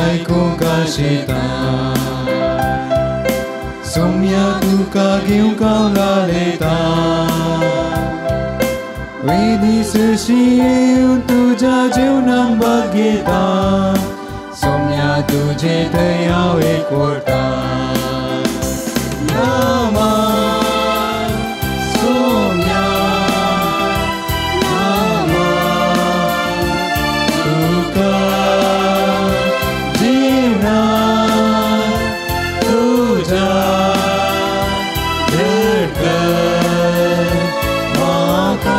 आयकूंक आशिता सोम्या तुका घेवंक हांव लालेता वेदी सरशी येवन तुज्या जेवणान भाग घेता सोम्या तुजे थंय हांव एकवटा नमन सोम्या नमन तुका जीवनान तुज्या धडकन म्हाका.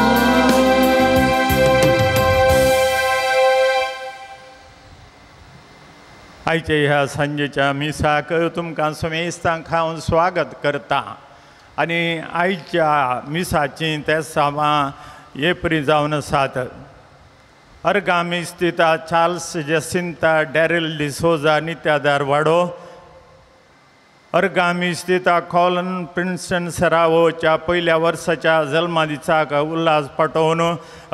आयच्या ह्या सांजेच्या मिसाक तुमकां समेस्तांक हांव स्वागत करता आनी आयच्या मिसाचीं तेसांवां एप्री जावन आसात. अर्गामी स्थिता चार्ल्स जसिंता डॅरिल डिसोजा नित्यादार वाडो, अर्गामी स्थिता कॉलन प्रिन्सन सरावोच्या पयल्या वर्साच्या जल्मा दिसाक उल्हास पाटोवन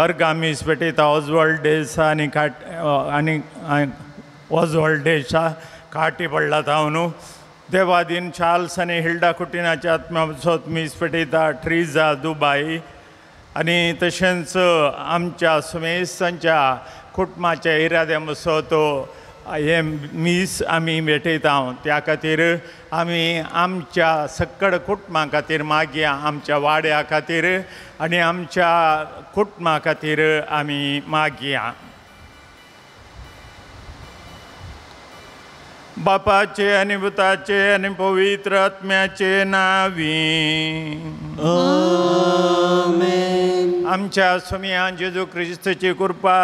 अर्गामीस भेटयता ऑजवॉल्ड डेसा आनी काट आनी ऑजवॉल्ड डेसा काटी पडला तावन देवादीन चार्ल्स आनी हिल्डा कुटिनाच्या आत्म्यासोत मीस पेटयता ट्रिजा दुबाय आनी तशेंच आमच्या सुमेस्तांच्या कुटुंबाच्या इराद्या मसत हें मीस आमी भेटयता. त्या खातीर आमी आमच्या सक्कड कुटुंबा खातीर मागया, आमच्या वाड्या खातीर आनी आमच्या कुटुंबा खातीर आमी मागया. बापाचे आनी पुताचे आनी पवित्र आत्म्याचे नावी आमेन. आमच्या स्वामया जेजू क्रिस्ताची कृपा,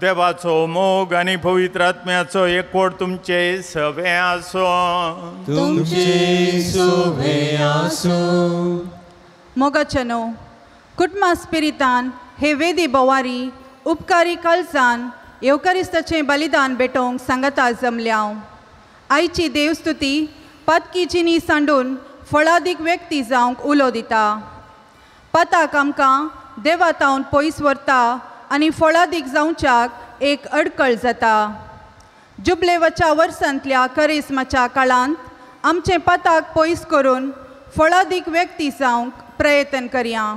देवाचो मोग आनी पवित्र आत्म्याचो एकवट तुमचे सवे आसो. तुमचे सवे आसो. मोगाचे न्हू कुटुंबा स्पिरितान हे वेदी बोवारी उपकारी कलसान येवकारिस्ताचें बलिदान भेटोवंक सांगता जमल्या. आयची देवस्तुती पातकी जिनी सांडून फळादीक व्यक्ती जावंक उलो दिता. पाताक आमकां देवा तावन पयस व्हरता आनी फळादीक जावच्याक एक अडकळ जाता. जुबलेवाच्या वर्सांतल्या करिस्माच्या काळांत आमचें पाताक पयस करून फळादीक व्यक्ती जावंक प्रयत्न करया.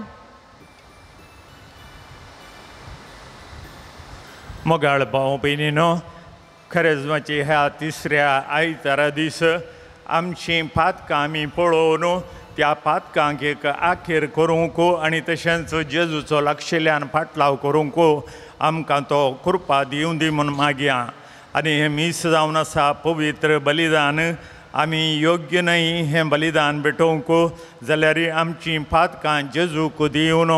मोगाळ भाव भयणीनो, खरेजमाची ह्या तिसऱ्या आयतारा दीस आमचीं पातकां आमी पळोवन त्या पातकांक एक आखेर करूंक आनी तशेंच जेजूचो लागशिल्ल्यान फाटलाव करूंक आमकां तो कृपा दिवं दी म्हूण मागया. आनी हें मीस जावन आसा पवित्र बलिदान. आमी योग्य न्हय हें बलिदान भेटोवंक जाल्यार आमचीं पातकां जेजूक दिवन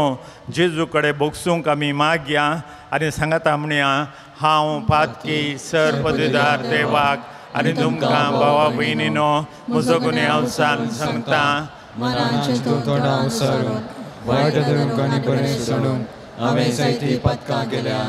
जेजू कडेन भोगसूंक आमी मागया आनी सांगता म्हणया, हांव पातकी सर पदवीदार देवाक आनी तुमकां भावा भयणीनो म्हजो गुन्यांव सांगता. मनाचें तोंडां सरून वायट धरूंक आनी बरें सोडून हांवें जायतीं पातकां केल्या.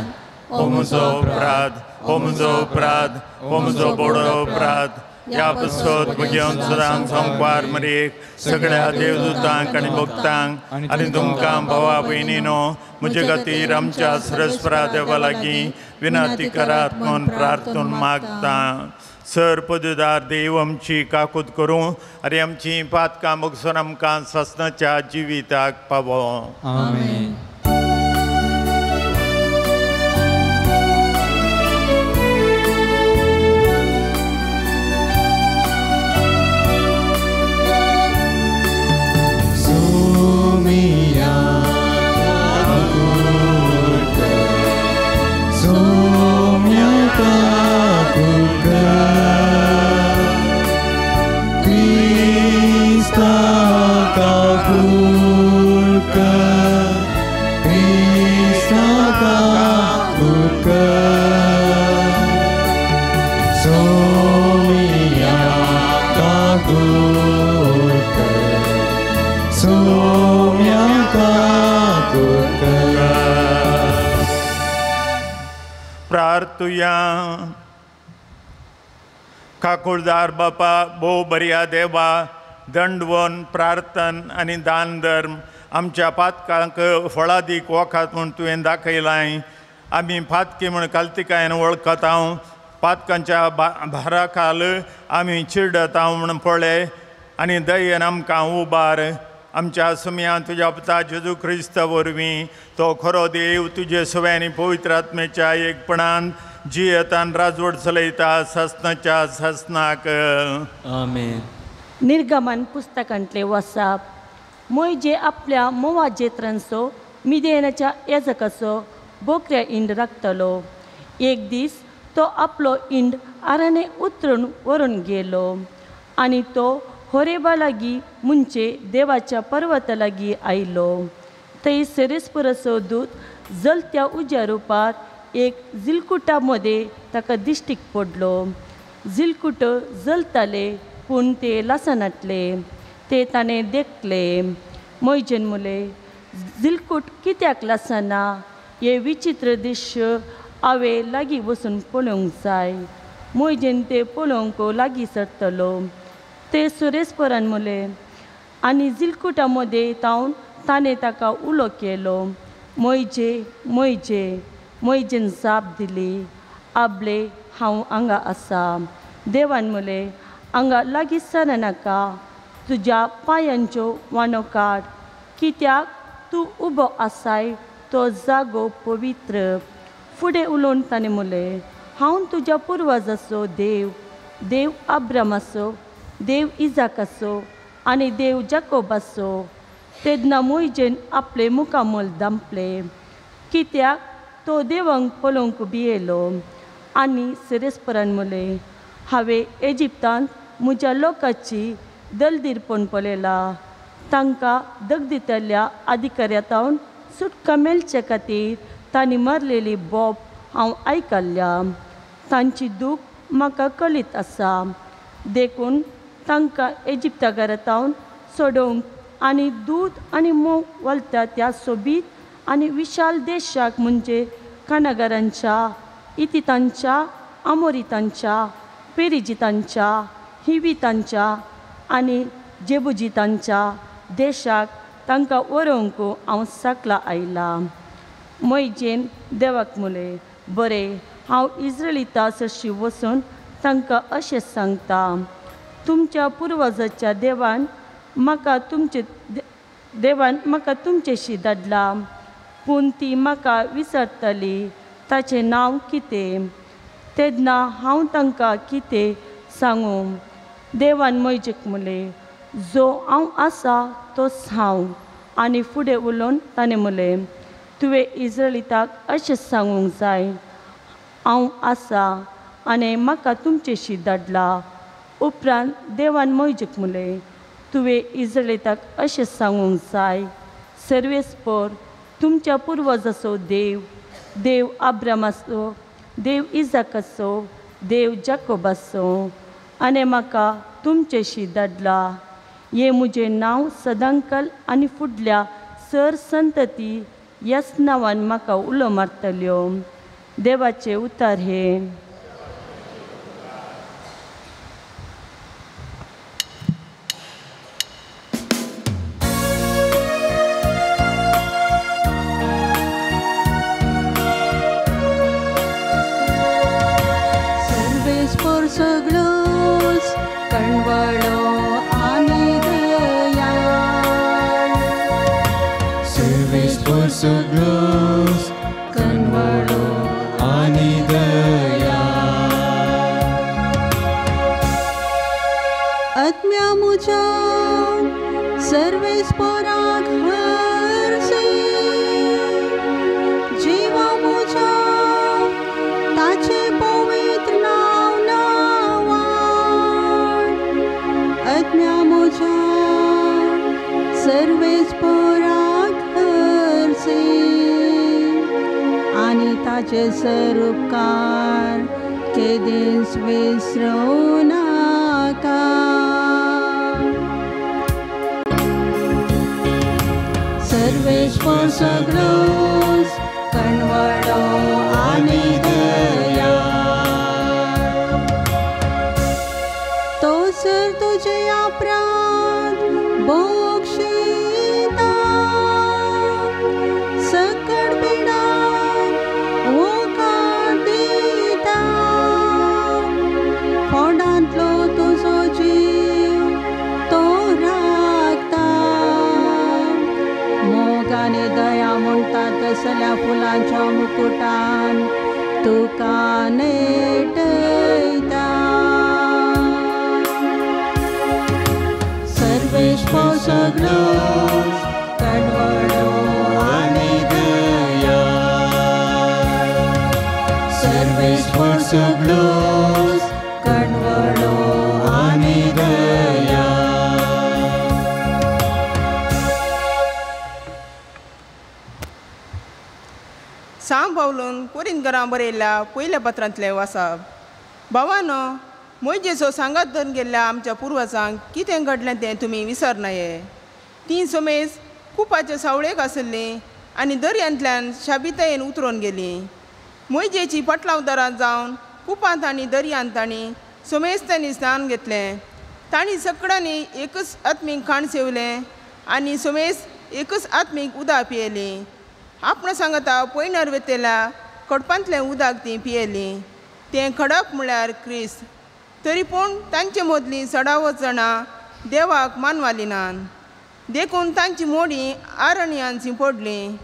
हो म्हजो अपराध, हो म्हजो अपराध, हो म्हजो बोडो अपराध. ह्या पसत म्हज्या सदां संकवार मरेक सगळ्या देवदूतांक आनी भक्तांक आनी तुमकां भावा भयणीनो म्हजे खातीर आमच्या सरस्परा देवा लागीं विनंती करात म्हूण प्रार्थून मागता. सर पदवीदार देव आमची काकूत करूं आनी आमची पातकां भोगसून आमकां सासणाच्या जिविताक पावो. आमेन. प्रार्थुया. काकुळदार बापा, भोव बऱ्या देवा, दंडवन प्रार्थन आनी दान धर्म आमच्या पातकांक फळादीक वखद म्हूण तुवें दाखयलां. आमी पातकी म्हूण कालतिकायेन वळखता. पातकांच्या भाराखाल आमी चिडता म्हूण पळय आनी दयेन आमकां उबार। आमच्या सुमयान तुज्या पुता जेजू क्रिस्त वरवीं तो खरो देव तुजे सवय आनी पवित्र आत्म्याच्या एकपणान जियेतान राजवट चलयता सासणाच्या सासणाक। आमेन। निर्गमन पुस्तकांतले वसाप। मोयजे आपल्या मोवा जेत्रांचो मिदेनाच्या येजकाचो बोकऱ्या इंड राखतलो। एक दीस तो आपलो इंड आराने उतरून व्हरून गेलो आनी तो होरेबा लागीं म्हणजे देवाच्या पर्वता लागीं आयलो। थंय सेरेस्पुराचो दूत जलत्या उज्या रुपार एक जिलकुटा मदें ताका दिश्टीक पडलो। जिलकुट जलताले पूण ते लासनातले ते ताणें देखले। मोयजेन मुले जिलकूट कित्याक लासना हें विचित्र दृश्य हांवें लागीं वचून पळोवंक जाय। मोयजेन ते पळोवंक लागीं सरतलो। ते सुरेस्परान मुले आनी जिलकुटा मदें तावन ताणें ताका उलो केलो, मोयजे मोयजे। मोयजेन जाप दिली, आबले हांव हांगा आसा। देवान मुले हांगा लागीं सरनाका, तुज्या पांयांच्यो वाणो काड, कित्याक तूं उबो आसाय तो जागो पवित्र। फुडें उलोवन ताणें मुले, हांव तुज्या पुर्वजाचो देव, देव अब्रामाचो, देव इजाकाचो आनी देव जाकोबाचो। तेन्ना मोयजेन आपले मुखामोल दांपले, कित्याक तो देवांक पळोवंक भियेलो। आनी सेरेस्परान मुले, हांवें एजिप्तांत म्हज्या लोकांची दलदीरपण पळयला, तांकां दगदितल्या अधिकाऱ्या तावन सुटका मेळचे खातीर तांणी मारलेली बोब हांव आयकल्ल्या, तांची दूख म्हाका कळीत आसा। देखून तांकां एजिप्ता घरा सोडोवंक आनी दूद आनी म्होंव वलता त्या सोबीत आनी विशाल देशाक म्हणजे कानागरांच्या, इतितांच्या, आमोरितांच्या, पेरिजितांच्या, हिवितांच्या आनी जेबुजितांच्या देशाक तांकां व्हरूंक हांव साकला आयला। मोयजेन देवाक मुले, बरें हांव इस्रायलिता सरशी वचून तांकां अशें सांगता, तुमच्या पुर्वजाच्या देवान म्हाका तुमचे देवान म्हाका तुमचेशी धाडला, पूण ती म्हाका विसरतली ताचें नांव कितें, तेन्ना हांव तांकां कितें सांगूं। देवान मोयजेक मुले, जो हांव आसा तोच हांव। आनी फुडें उलोवन ताणें मुले, तुवें इस्रायलिताक अशें सांगूंक जाय, हांव आसा आनी म्हाका तुमचेशी धाडला। उपरांत देवान मोयजेक मुले, तुवें इस्रायलिताक अशें सांगूंक जाय, सर्वेस्पर तुमच्या पुर्वजाचो देव, देव अब्रामाचो, देव इजाकाचो, देव जाकोबाचो आनी म्हाका तुमचेशी धाडला। हें म्हजें नांव सदांकाल आनी फुडल्या सर संतती ह्याच नांवान म्हाका उलो मारतल्यो। देवाचें उतर हें। सर्वेस्पर सगळोच कणवळो आनी दयाळ, सर्वेस्पर सगळोच कणवळो आनी दयाळ। आत्म्या म्हज्या सर्वेस्पराक हरसे, जिवा म्हज्या ताचें पवित्र नांव नांवान। आत्म्या म्हज्या सर्वेस्पराक हरसे आनी ताचे सरुपकार केदींच विसरूं नाका। सर्वेस्पर सगळोच कणवळो आनी दयाळ, तो सर तुजे अपराध बोक्षिता, सकट पिडा वोकार दिता। तसल्या फुलांच्या मुकुटान तुका नेटयता. सर्वेस्पर सगळोच कणवडो आनी दया, सर्वेस्पर सगळोच कणवडो आनी दया. सांव पावलून कोरिंदगरां बरयल्ल्या पयल्या पत्रांतलें वासाप. भावानो, मोयजेचो सांगात धरून गेल्ल्या आमच्या पुर्वजांक कितें घडलें तें तुमी विसरनाये. तीं समेज कुपाचे सावळेक आसलीं आनी दर्यांतल्यान शाबितायेन उतरून गेलीं. मोयजेची पटलावदारां जावन कुपांत आनी दर्यांत तांणी समेस्तांनी स्नान घेतलें. तांणी सगळ्यांनी एकच आत्मीक खाण सेवलें आनी समेज एकच आत्मीक उदक पियेलीं. आपणा सांगता पयणार वेतेल्या खडपांतलें उदक तीं पियेलीं. तें खडप म्हळ्यार क्रिस्त. तरी पूण तांचे मदलीं चडावत जाणां देवाक मानवाली नात, देखून तांची मोडीं आरण्यान शिंपडलीं.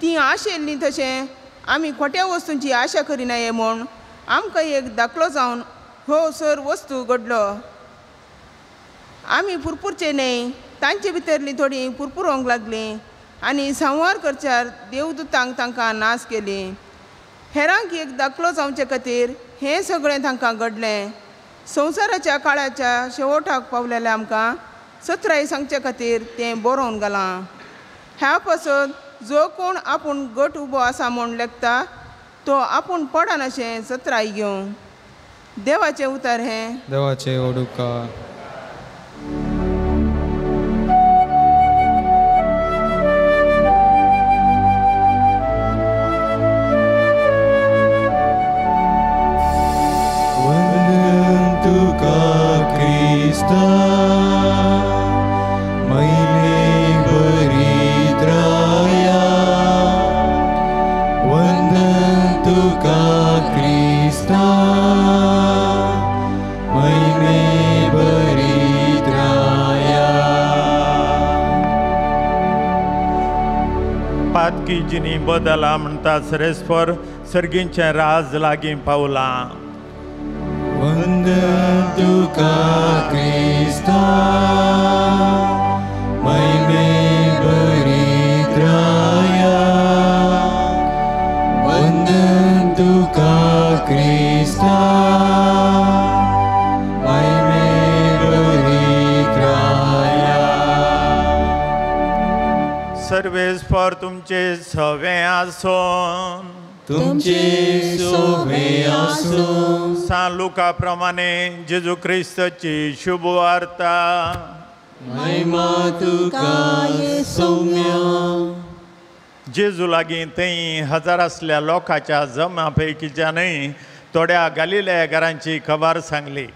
तीं आशिल्लीं तशें आमी खोट्या वस्तूंची आशा करिनाये म्हूण आमकां एक दाखलो जावन हो सर वस्तू घडलो. आमी पुरपुरचे न्हय, तांचे भितरलीं थोडीं पुरपुरोंक लागलीं आनी संवार करच्यार देवदूतांक तांकां नाश केली. हेरांक एक दाखलो जावचे खातीर हें सगळें तांकां घडलें. संवसाराच्या काळाच्या शेवटाक पावलेल्या आमकां सत्राय सांगचे खातीर तें बरोवन घालां. ह्या पासत जो कोण आपूण गट उबो आसा म्हूण लेखता तो आपूण पडनाशें सत्राय घेवं. देवाचें उतर हें. देवाचें ओडुका. पातकी जिनी बदला म्हणटा सरेस्पर सर्गींचें राज लागीं पावलां. वंदन तुका क्रिस्ता महिमे बरिद्राया, वंदन तुका क्रिस्ता महिमे बरिद्राया. सर्वेस्पर तुमचे सवे आसोन, तुमचे सोवे आसूं. सान लुका प्रमाणे जेजू क्रिस्ताची शुभ वार्ता. महिमा तुका सौम्या. जेजू लागीं थंय हजार आसल्या लोकांच्या जमा पैकीच्यानय थोड्या गालिलेया घरांची खबर सांगली.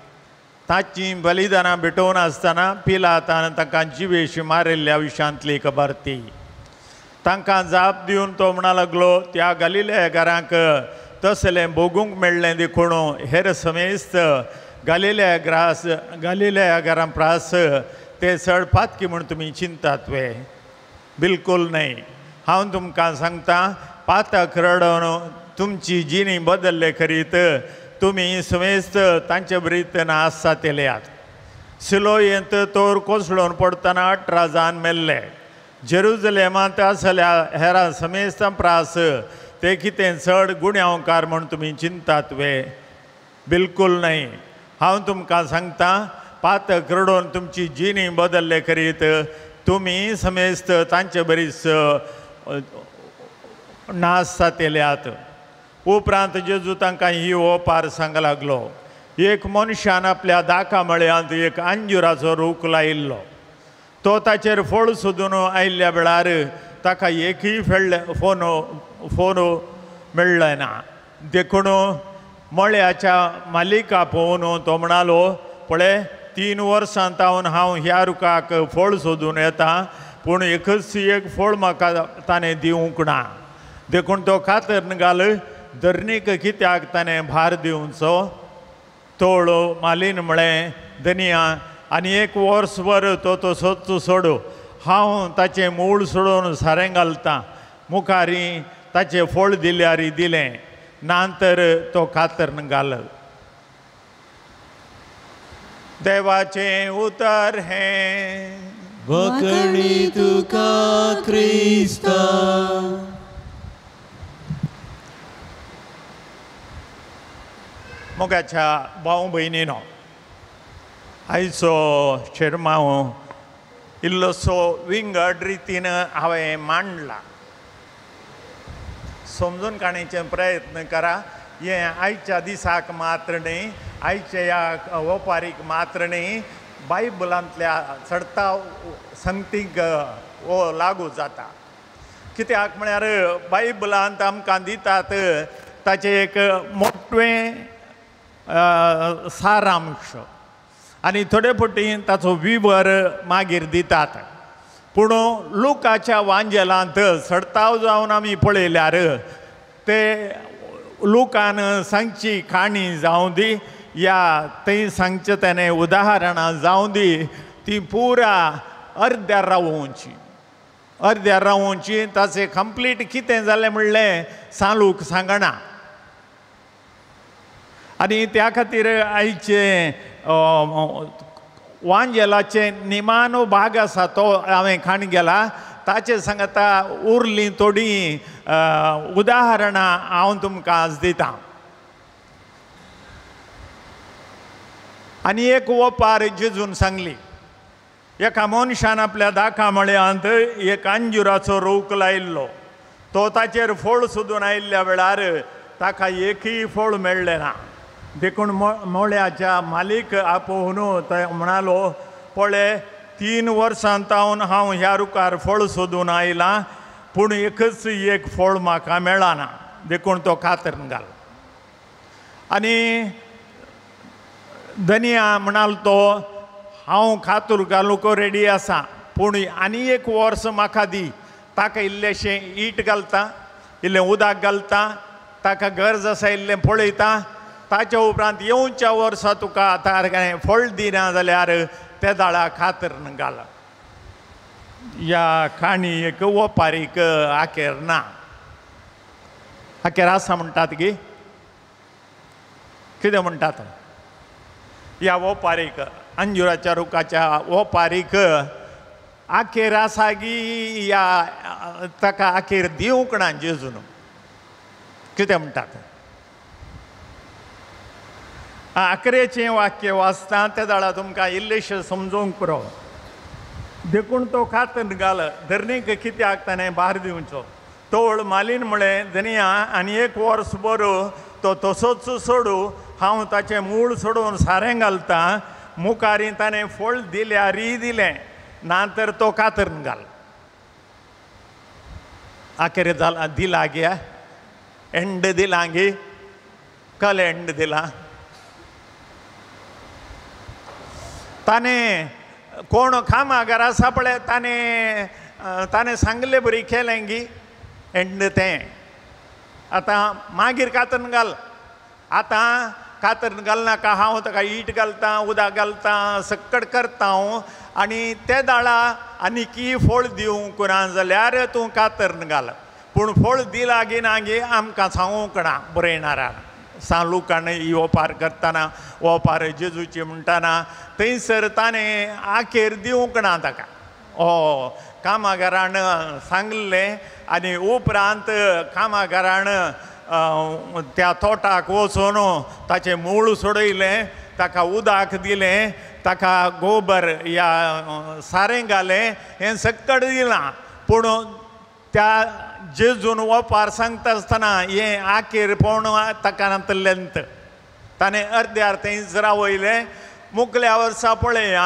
ताचीं बलिदानां भेटोवन आसतना पिलातान तांकां जिवेशी मारिल्ल्या विशांतली खबर ती. तांकां जाप दिवन तो म्हणा लागलो, त्या गालिलेया घरांक तसलें भोगूंक मेळ्ळें देखून हेर समेस्त गालिलेया ग्रास गालिलेया घरां प्रास ते चड पातकी म्हूण तुमी चिंतात वे? बिलकूल न्हय. हांव तुमकां सांगता, पातक रडोवन तुमची जिणी बदल्ले खरीत तुमी समेस्त तांचे बरीत नाश जातल्यात. सिलोयेंत तोर कोसळून पडटना 18 जाण मेल्ले. जेरुजलेमांत आसल्या हेरां समेस्तां प्रास ते कितें चड गुण्यांवकार म्हूण तुमी चिंतात वे? बिलकूल न्हय. हांव तुमकां सांगता, पातक रडोवन तुमची जिणी बदल्ले खरीत तुमी समेस्त तांचे बरीच नाश जातल्यात. उपरांत जेजू तांकां ही ओपार सांग लागलो. एक मनशान आपल्या दाका मळ्यांत एक अंजुराचो रूख लायिल्लो. तो ताचेर फळ सोदून आयिल्ल्या वेळार ताका एकूय फोन मेळ्ळें ना. देखून मळ्याच्या मालिका पळोवन तो म्हणालो, पळय 3 वर्सां तावन हांव ह्या रुखाक फळ सोदून येता, पूण एकच एक फळ म्हाका ताणें दिवंक ना. देखून तो कातरन घाल, धरणीक कित्याक ताणें भार दिवचो? तोळ मालीन म्हळें, धनिया आनी 1 वर्सभर तो तसोच सोडू, हांव ताचें मूळ सोडून सारें घालतां. मुखारी ताचें फळ दिल्यार दिलें ना तर तो कातरन घाल. देवाचें उतर हें वखणी तुका क्रिस्ता. मोगाच्या भाव भयणीनो, आयचो शेरमांव इल्लोसो विंगड रितीन हांवें मांडला. समजून काडण्याचे प्रयत्न करा. हें आयच्या दिसाक मात्र न्ही, आयच्या ह्या ओपारीक मात्र न्ही, बायबलांतल्या चडता संगतीक हो लागू जाता. कित्याक म्हळ्यार बायबलांत आमकां दितात ताचें एक मोटवें सारांश आनी थोडे फावटी ताचो विवर मागीर दितात. पूण लुकाच्या वांजेलांत सडताव जावन आमी पळयल्यार ते लुकान सांगची काणी जावं दी या थंय सांगचें तेणें उदाहरणां जावं दी, ती पुरा अर्द्यार रावोवची, अर्द्यार रावोवची. ताचें कंप्लीट कितें जालें म्हणलें सालूक सांगना. आनी त्या खातीर आयचे वांजेलाचे निमानो भाग आसा तो हांवें खाण गेला. ताचे सांगता उरलीं थोडीं उदाहरणां हांव तुमकां आज दितां. आनी एक ओपार जेजून सांगली. एका मनशान आपल्या दाका मळ्यांत एक अंजुराचो रूख लायिल्लो. तो ताचेर फळ सोदून आयिल्ल्या वेळार ताका एकूय फळ मेळ्ळें ना. देखून मळ्याच्या मालीक आपोवन तो म्हणालो, पळय 3 वर्सां तावन हांव ह्या रुखार फळ सोदून आयलां, पूण एकच एक फळ म्हाका मेळना, देखून तो कातरून घाल. आनी धनिया म्हणाल तो, हांव कातूर घालूंक रेडी आसा, पूण आनी 1 वर्स म्हाका दी. ताका इल्लेशें ईट घालता, इल्लें उदक घालता, ताका गरज आसा इल्लें पळयता. ताच्या उपरांत येवच्या वर्सा तुका आतां फळ दिना जाल्यार ते दाळा कातरून घाल. ह्या काणयेक ओपारीक आखेर ना. आखेर आसा म्हणटात गी कितें म्हणटात? ह्या ओपारीक, अंजुराच्या रुखाच्या ओपारीक आखेर आसा गी या ताका आखेर दिवंक ना जेजून? कितें म्हणटात? आकरेचें वाक्य वाचता ते जाल्यार तुमकां इल्लेशें समजूंक पुरो. देखून तो कातन घाल धरणीक कित्याक ताणें भार दिवचो. तोळ मालीन म्हळें, धनिया आनी 1 वर्स बरो तो तसोच सोडू, हांव ताचें मूळ सोडून सारें घालतां. मुखारी ताणें फळ दिल्यारय दिलें ना तर तो कातरून घाल. आखेर जाला दिला गे एंड दिला गे कल एंड दिला. ताणें कोण कामागर आसा पळय ताणें ताणें सांगले बरी केलें गी एंड तें. आतां मागीर कातरून घाल. आतां कातरून घालनाका, हांव ताका ईट घालतां, उदक घालतां, सक्कड करता हांव. आनी ते दाळा आनीकी फळ दिवंक ना जाल्यार तूं कातरून घाल. पूण फळ दिला गी ना गी आमकां सांगूंक ना बरयणारान. सांलुकान ही ओपार करतना, ओपार जेजूची म्हणटना थंयसर ताणें आखेर दिवंक ना ताका. ओ कामागारान सांगलें आनी उपरांत कामागारान त्या तोटाक वचून ताचें मूळ सोडयलें, ताका उदक दिलें, ताका गोबर या सारें घालें, हें सक्कड दिलां. पूण त्या जेजून ओपार सांगता आसतना हें आखेर पोण ताका नातलेंत. ताणें अर्द्यार थंयच रावयलें. मुखल्या वर्सा पळया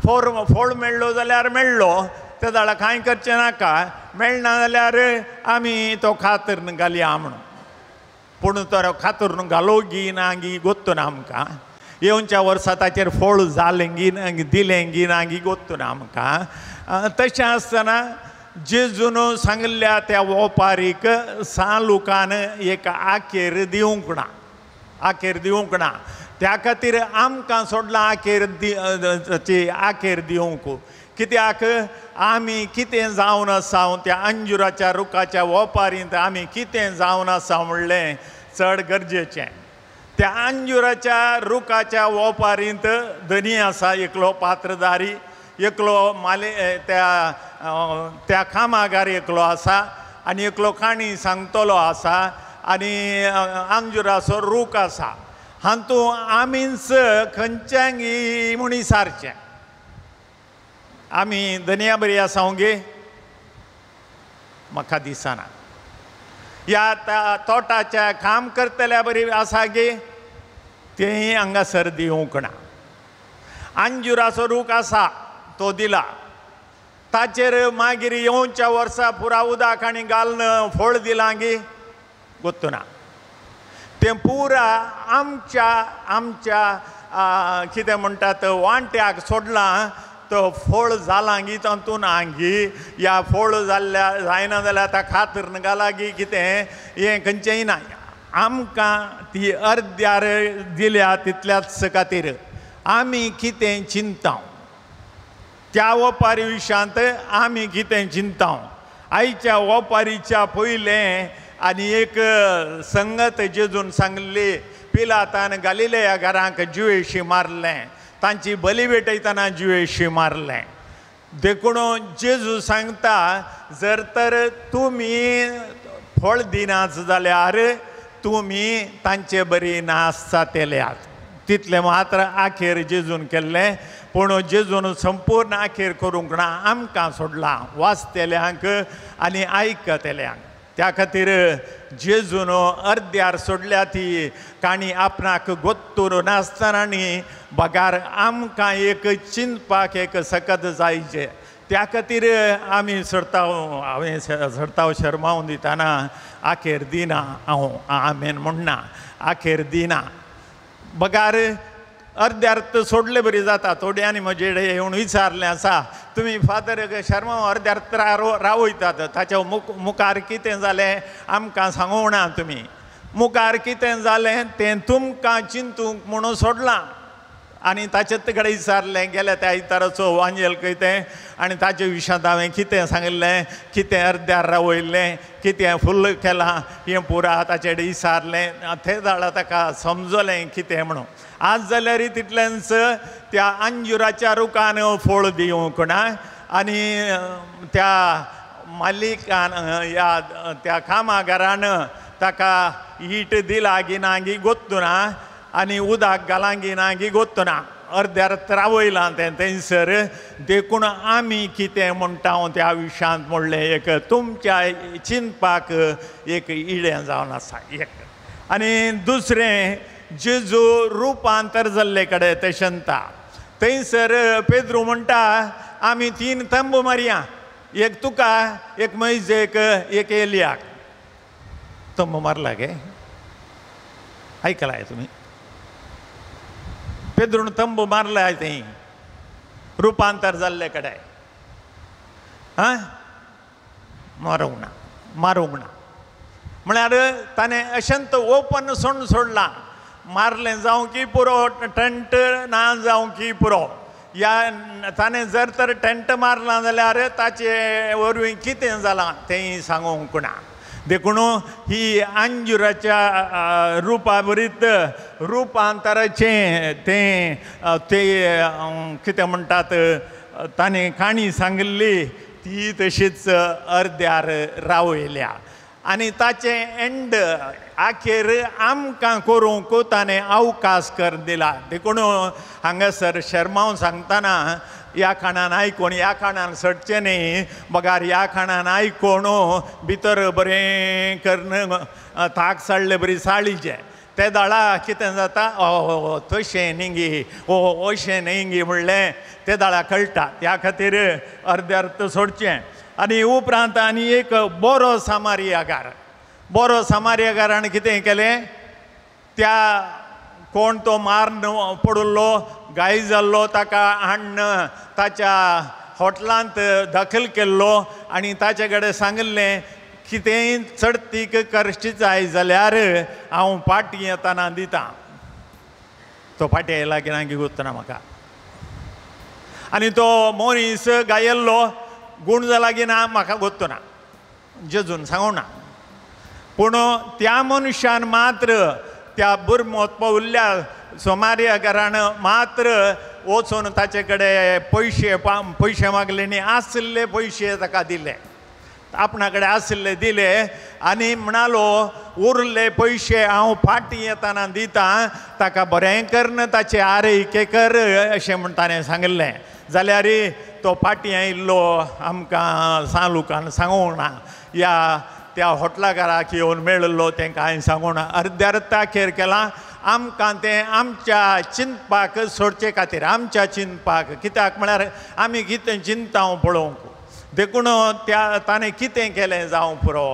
फळ मेळ्ळो जाल्यार मेळ्ळो, ते जाल्यार कांय करचें नाका, मेळना जाल्यार आमी तो कातरून घालया म्हणून. पूण तो कातरून घालो गी ना गी गोत्तो ना आमकां. येवच्या वर्सा ताचेर फळ जालें गी ना दिलें गी ना गी गोत्तो ना आमकां. तशें आसतना जेजून सांगल्या त्या ओपारीक सांलुकान एक आखेर दिवंक ना, आखेर दिवंक ना. त्या खातीर आमकां सोडलां आखेर आखेर दिवंक. कित्याक आमी कितें जावन आसा त्या अंजुराच्या रुखाच्या वोपारींत आमी कितें जावन आसा म्हणलें चड गरजेचें. त्या अंजुराच्या रुखाच्या वोपारींत धनी आसा एकलो पात्रदारी, एकलो माले त्या त्या कामागार एकलो आसा आनी एकलो काणी सांगतलो आसा आनी अंजुराचो रूख आसा. हातूंत आमीच खंयच्यांगी म्हूण विचारचें, आमी धनया बरी आसा गे? म्हाका दिसना. ह्या तोटाच्या काम करतल्या बरी आसा गे? तेंय हांगासर दिवंक ना. अंजुराचो रूख आसा तो दिला, ताचेर मागीर येवच्या वर्सा पुरा उदक आनी घालून फळ दिलां गे? गोत्तू ना. तें पुरा आमच्या आमच्या कितें म्हणटात वांट्याक सोडलां, तो फळ जालां गी तातूंत आंगी या फळ जाल्ल्या जायना जाल्यार आतां खातर घाला गी कितें हें खंयचेंय ना. आमकां ती अर्द्यार दिल्या तितल्याच खातीर आमी कितें चिंता त्या वपारी विशयांत आमी कितें चिंता. आयच्या वपारीच्या पयलें आनी एक संगत जेजून सांगली, पिलातान गालिलेया घरांक जिवेशी मारलें, तांची बली भेटयतना जिवेशी मारलें. देखून जेजू सांगता जर तर तुमी फळ दिनाच जाल्यार तुमी तांचे बरी नाश जातल्यात. तितलें मात्र आखेर जेजून केल्लें, पूण जेजून संपूर्ण आखेर करूंक ना, आमकां सोडलां वाचतल्यांक आनी आयकतल्यांक. त्या खातीर जेजून अर्द्यार सोडल्या ती काणी आपणाक गोत्तूर नासतना न्ही बगार आमकां एक चिंतपाक एक सकत जायचे. त्या खातीर आमी सरताव, हांवें सरताव शर्मावन दितना आखेर दिना हांव आमेन म्हणना, आखेर दिना बगार अर्द्यार सोडले बरी जाता. थोड्यांनी म्हजे कडेन येवन विचारलें आसा, तुमी फादर शर्मा अर्द्यार रावयतात, ताच्या मुखार कितें जालें आमकां सांगूंक ना, तुमी मुखार कितें जालें तें तुमकां चिंतूंक म्हणून सोडलां. आनी ताचे कडेन विचारलें गेल्या त्या आयताराचो वांजेल कितें आनी ताचे विशयांत हांवें कितें सांगिल्लें, कितें अर्द्यार रावयल्लें, कितें फुल्ल केलां हें पुरा ताचे कडेन विचारलें. ते जाल्यार ताका समजलें कितें म्हणून. आज जाल्यार तितलेंच त्या अंजुराच्या रुखान फळ दिवंक ना आनी त्या मालिकान ह्या त्या कामागारान ताका ईट दिला गी ना गी गोत्तू ना आनी उदक घालां गी ना गी गोत्तू ना, अर्द्यार रावयलां तें थंयसर. देखून आमी कितें म्हणटा त्या विशयांत म्हणलें एक तुमच्या चिंतपाक एक इडें जावन आसा एक. आनी दुसरें जेजू रुपांतर जाल्ले कडेन तशेंता थंयसर पेद्रू म्हणटा आमी 3 तंबू मारया, एक तुका, एक मैजेक, एक एलियाक. तंबू मारला गे? आयकलाय तुमी? पेद्रून तंबू मारला थंय रुपांतर जाल्ले कडेन. आं, मारूंक ना, मारूंक ना म्हळ्यार ताणें अशेंच ओपन सोडून सोडलां. मारलें जावं की पुरो, टेंट ना जावं की पुरो. ह्या ताणें जर तर टेंट मारलां जाल्यार ताचे वरवीं कितें जालां तेंय सांगूंक ना. देखून ही अंजुराच्या रुपा बरीत रुपांतराचें तें ते कितें म्हणटात ताणें काणी सांगिल्ली ती तशीच अर्द्यार रावयल्या आनी ताचें एंड आखेर आमकां करूंक ताणें अवकाश कर दिला. देखून हांगासर शर्मावन सांगतना ह्या खाणान आयकून ह्या खाणान सटचें न्ही, बगार ह्या खाणान आयकून भितर बरें करून ताक साडले बरी साळीचें ते दाळा कितें जाता, ओ तशें न्ही गी, ओ अशें न्ही गी म्हणलें ते दाळा कळटा. त्या खातीर अर्द्यार सोडचें. आनी उपरांत आनी एक बरो सामारियागार, बरो सामारियागारान कितें केलें, त्या कोण तो मारून पडिल्लो गाय जाल्लो ताका हाडून ताच्या हॉटलांत दाखल केल्लो आनी ताचे कडेन सांगिल्लें कितेंय चडतीक करची जाय जाल्यार हांव पाटी येतना दितां. तो पाटी आयला की ना की गोत्तना म्हाका. आनी तो मनीस गायल्लो गूण जाला की ना म्हाका गोत्तो ना, जेजून सांगूं ना, पूण त्या मनशान मात्र त्या बुरमोत पावल्ल्या सोमार्या घरान मात्र वचून ताचे कडेन पयशे पयशे मागले आनी आशिल्ले पयशे ताका दिले, आपणा कडेन आशिल्ले दिले आनी म्हणालो उरले पयशे हांव फाटीं येतना दितां, ताका बरें करन ताचे आरयके कर अशें म्हूण ताणें सांगिल्लें. जाल्यार तो फाटीं आयिल्लो आमकां सांलुकान सांगूंक ना, या त्या हॉटलाकाराक येवन मेळिल्लो तें कांय सांगूंक ना. अर्द्यार ताखेर केलां आमकां तें आमच्या चिंतपाक सोडचे खातीर, आमच्या चिंतपाक, कित्याक म्हळ्यार आमी कितें चिंता पळोवंक देखून त्या ताणें कितें केलें जावं पुरो,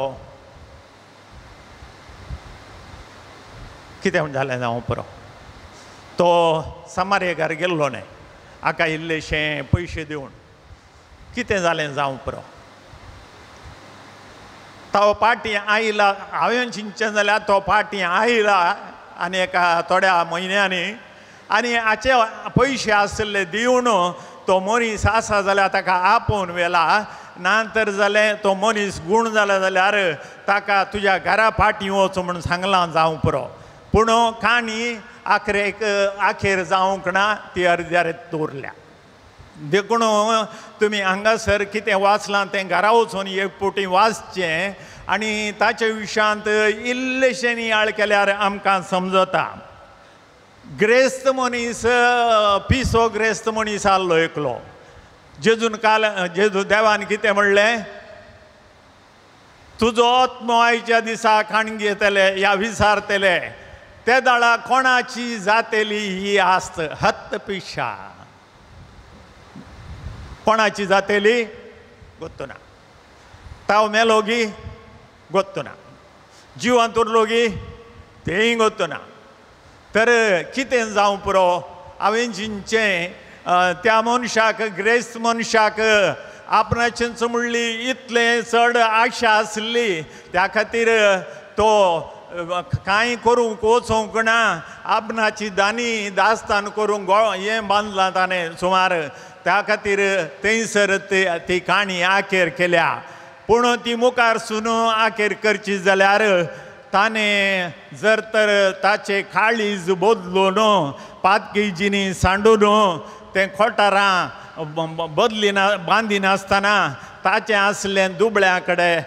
कितें जालें जावं पुरो, तो समारेकार गेल्लो न्हय हाका इल्लेशें पयशे दिवन कितें जालें जावं पुरो. तो पाटी आयला, हांवें चिंतचें जाल्यार तो पाटी आयला आनी एका थोड्या म्हयन्यांनी आनी हाचे पयशे आशिल्ले दिवन तो मनीस आसा जाल्यार ताका आपोवन व्हेला, ना तर जालें तो मनीस गूण जाला जाल्यार ताका तुज्या घरा फाटीं वच म्हूण सांगलां जावं पुरो. पूण काणी आखरेक आखेर जावंक ना, ती अर्द्यार दवरल्या. देखून तुमी हांगासर कितें वाचलां तें घरा वचून एक फावटी वाचचें आनी ताचे विशयांत इल्लेशें नियाळ केल्यार आमकां समजता. ग्रेस्त मनीस, पिसो ग्रेस्त मनीस आहलो एकलो. जेजून काल जेजू देवान कितें म्हणलें, तुजो आत्मो आयच्या दिसा खाण घेतले या विसारतले ते दाळा कोणाची जातली ही आस्त हत्त पिशा, कोणाची जातली गोत्तो ना, ताव मेलो गी गोत्तो ना, जिवांत उरलो गी तेंय गोत्तो ना. तर कितें जावं पुरो, हांवें चिंतचें त्या मनशाक, ग्रेस्त मनशाक आपणाचेंच म्हणली इतलें चड आशा आसली, त्या खातीर तो कांय करूंक वचोंक ना, आपणाची दानी दास्तान करूंक हें बांदलां ताणें सुमार, त्या खातीर थंयसर ती काणी आखेर केल्या. पूण ती मुखार सून आखेर करची जाल्यार ताणें जर तर ताचें काळीज बदलून पातकी जिनी सांडून तें खोटारां बदलिना बांदिनासतना ताचें आसलें दुबळ्यां कडेन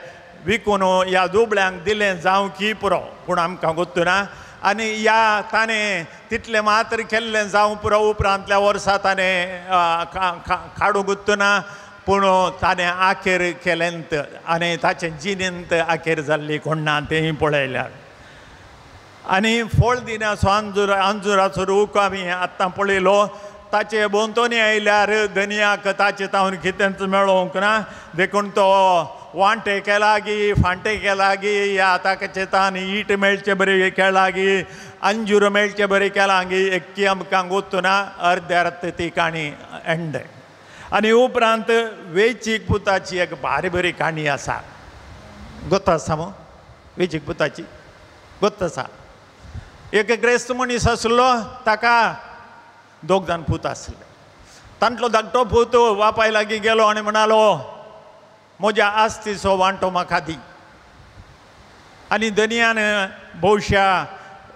विकून ह्या दुबळ्यांक दिलें जावं की पुरो, पूण आमकां गोत्तू ना. आनी ह्या ताणें तितलें मात्र केल्लें जावं पुरो, उपरांतल्या वर्सा ताणें काडूंक गोत्तू ना, पूण ताणें आखेर केलेंत आनी ताचें जिणेंत आखेर जाल्ली कोण ना तेंय पळयल्यार. आनी फळ दिनाचो अंजूर, अंजुराचो रूख आमी आत्तां पळयलो, ताचे भोंवतणी आयल्यार दनयाक ताचे तावन कितेंच मेळोवंक ना, देखून तो वांटे केला गी फांटे केला गी या ताका चेतान ईट मेळचे बरी केला गी अंजूर मेळचे बरी केला गी एक्की आमकां गोत्तू ना, अर्द्यार ती काणी एंड. आनी उपरांत वेचीक पुताची एक भारी बरी काणी आसा, गोत्त आसा मू वेचीक पुताची गोत्त आसा. एक ग्रेस्त मनीस आसलो, ताका दोग जाण पूत आसले. तांतलो धाकटो पूत बापाय लागीं गेलो आनी म्हणालो म्हज्या आस्तीचो वांटो म्हाका दी. आनी दनयान भोवश्या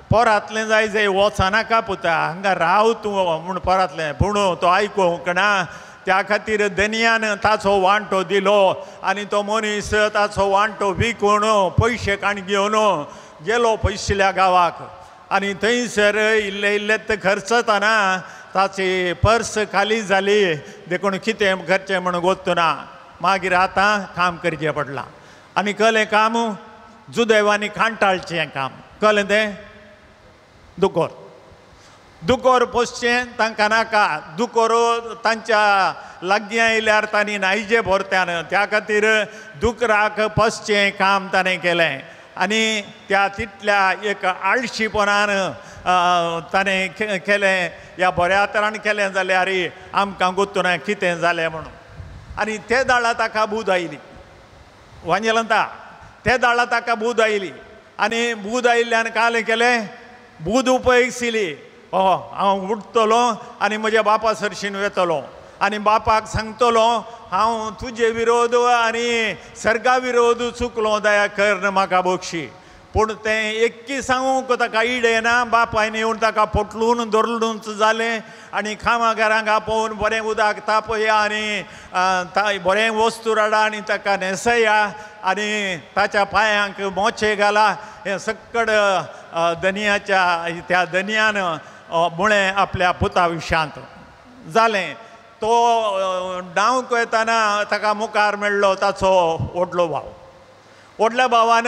पोरांतलें जाय जाय वचनाका पुता, हांगा राव तूं म्हूण पोरांतलें, पूण तो आयकूंक ना, त्या खातीर दनयान ताचो वांटो दिलो आनी तो मनीस ताचो वांटो विकून पयशे काण घेवन गेलो पयशिल्ल्या गांवाक. आनी थंयसर इल्ले इल्ले खर्चतना ताची पर्स खाली जाली, देखून कितें करचें म्हूण गोत्तू ना. मागीर आतां काम करचें पडलां आनी कलें काम जुदेवांनी कांटाळचें काम, कलें तें दुकोर दुकोर पोसचें तांकां नाका, दुकोर तांच्या लागीं आयल्यार तांणी न्हायजे भोरत्यान, त्या खातीर दुकराक पोसचें काम ताणें केलें. आनी त्या तितल्या एक आळशीपणान ताणें केलें, ह्या बऱ्या तरान केलें जाल्यार आमकां गोत्तू ना कितें जालें म्हणून. आनी ते दाळा ताका बूद आयली, वांजेलंता ते दाळा ताका बूद आयली आनी बूद आयिल्ल्यान कालें केलें, बूद उपयगशिली, ओ हांव उठतलो आनी म्हज्या बापा सरशीन वेतलो. आनी बापाक सांगतलो हांव तुजे विरोध आनी सर्गा विरोध चुकलो, दया कर म्हाका बक्षी. पूण तें एक्की सांगूंक ताका इडे ना. बापायन येवन ताका पोटलून धरलूच जालें आनी कामागारांक आपोवन बरें उदक तापया आनी बरें वस्तू हाडा आनी ताका न्हेसया आनी ताच्या पांयांक मोचे घाला. हें सक्कड दनियाच्या त्या दनियान मुळें आपल्या पुता विशांत जालें. तो डावंक वतना ताका मुखार मेळ्ळो ताचो व्हडलो भाव. व्हडल्या भावान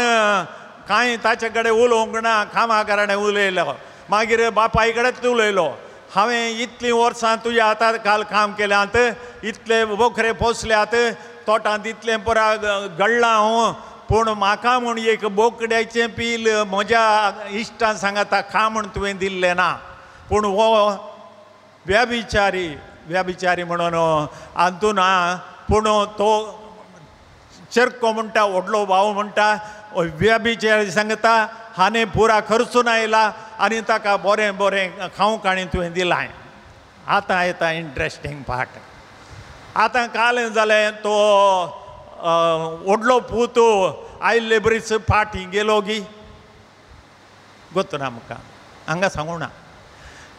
कांय ताचे कडेन उलोवंक ना, कामाकाराणें उलयलो. मागीर बापाय कडेन उलयलो, हांवें इतलीं वर्सां तुज्या हातार काल काम केल्यांत, इतले बोकरे पोसल्यात, तोटांत इतलें पुरा गळ्ळां हांव, पूण म्हाका म्हूण एक बोकड्याचें पील म्हज्या इश्टान सांगता खा म्हूण तुवें दिल्लें ना. पूण हो व्यभिचारी, व्यभिचारी म्हणून हातून ना, पूण तो चेरको म्हणटा, व्हडलो भाव म्हणटा, व्यभिचारी सांगता हाणें पुरा खर्चून आयला आनी ताका बरें बरें खावंक आनी तुवें दिलां. आतां येता इंट्रस्टींग पार्ट. आतां काल जालें तो व्हडलो पूत आयिल्ले बरीच फाटीं गेलो गी गोत्तु ना आमकां हांगा सांगू ना.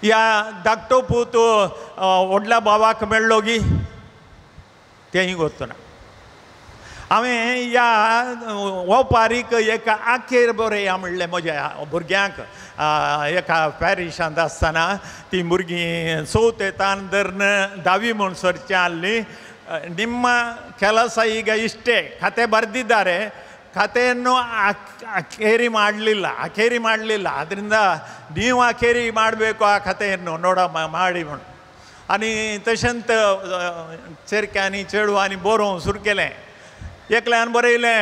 ह्या धाकटो पूत व्हडल्या भावाक मेळ्ळो गी तेंय गोत्तु ना. हांवें ह्या ओपारीक एका आखेर बरया म्हणलें म्हज्या भुरग्यांक. एका पॅरिशांत आसतना तीं भुरगीं चवथे तान धरून धावी म्हूण सरचीं आहलीं. ನಿಮ್ಮ ಕೆಲಸ ಈಗ ಇಷ್ಟೇ, ಕತೆ ಬರೆದಿದ್ದಾರೆ, ಕತೆಯನ್ನು ಅಖೇರಿ ಮಾಡಲಿಲ್ಲ, ಅಖೇರಿ ಮಾಡಲಿಲ್ಲ. ಆದ್ದರಿಂದ ನೀವು ಅಖೇರಿ ಮಾಡಬೇಕು ಆ ಕತೆಯನ್ನು ನೋಡ ಮಾಡಿ म्हणून. आनी तशेंच चेरक्यांनी चेडवांनी बरोवंक सुरू केलें. एकल्यान बरयलें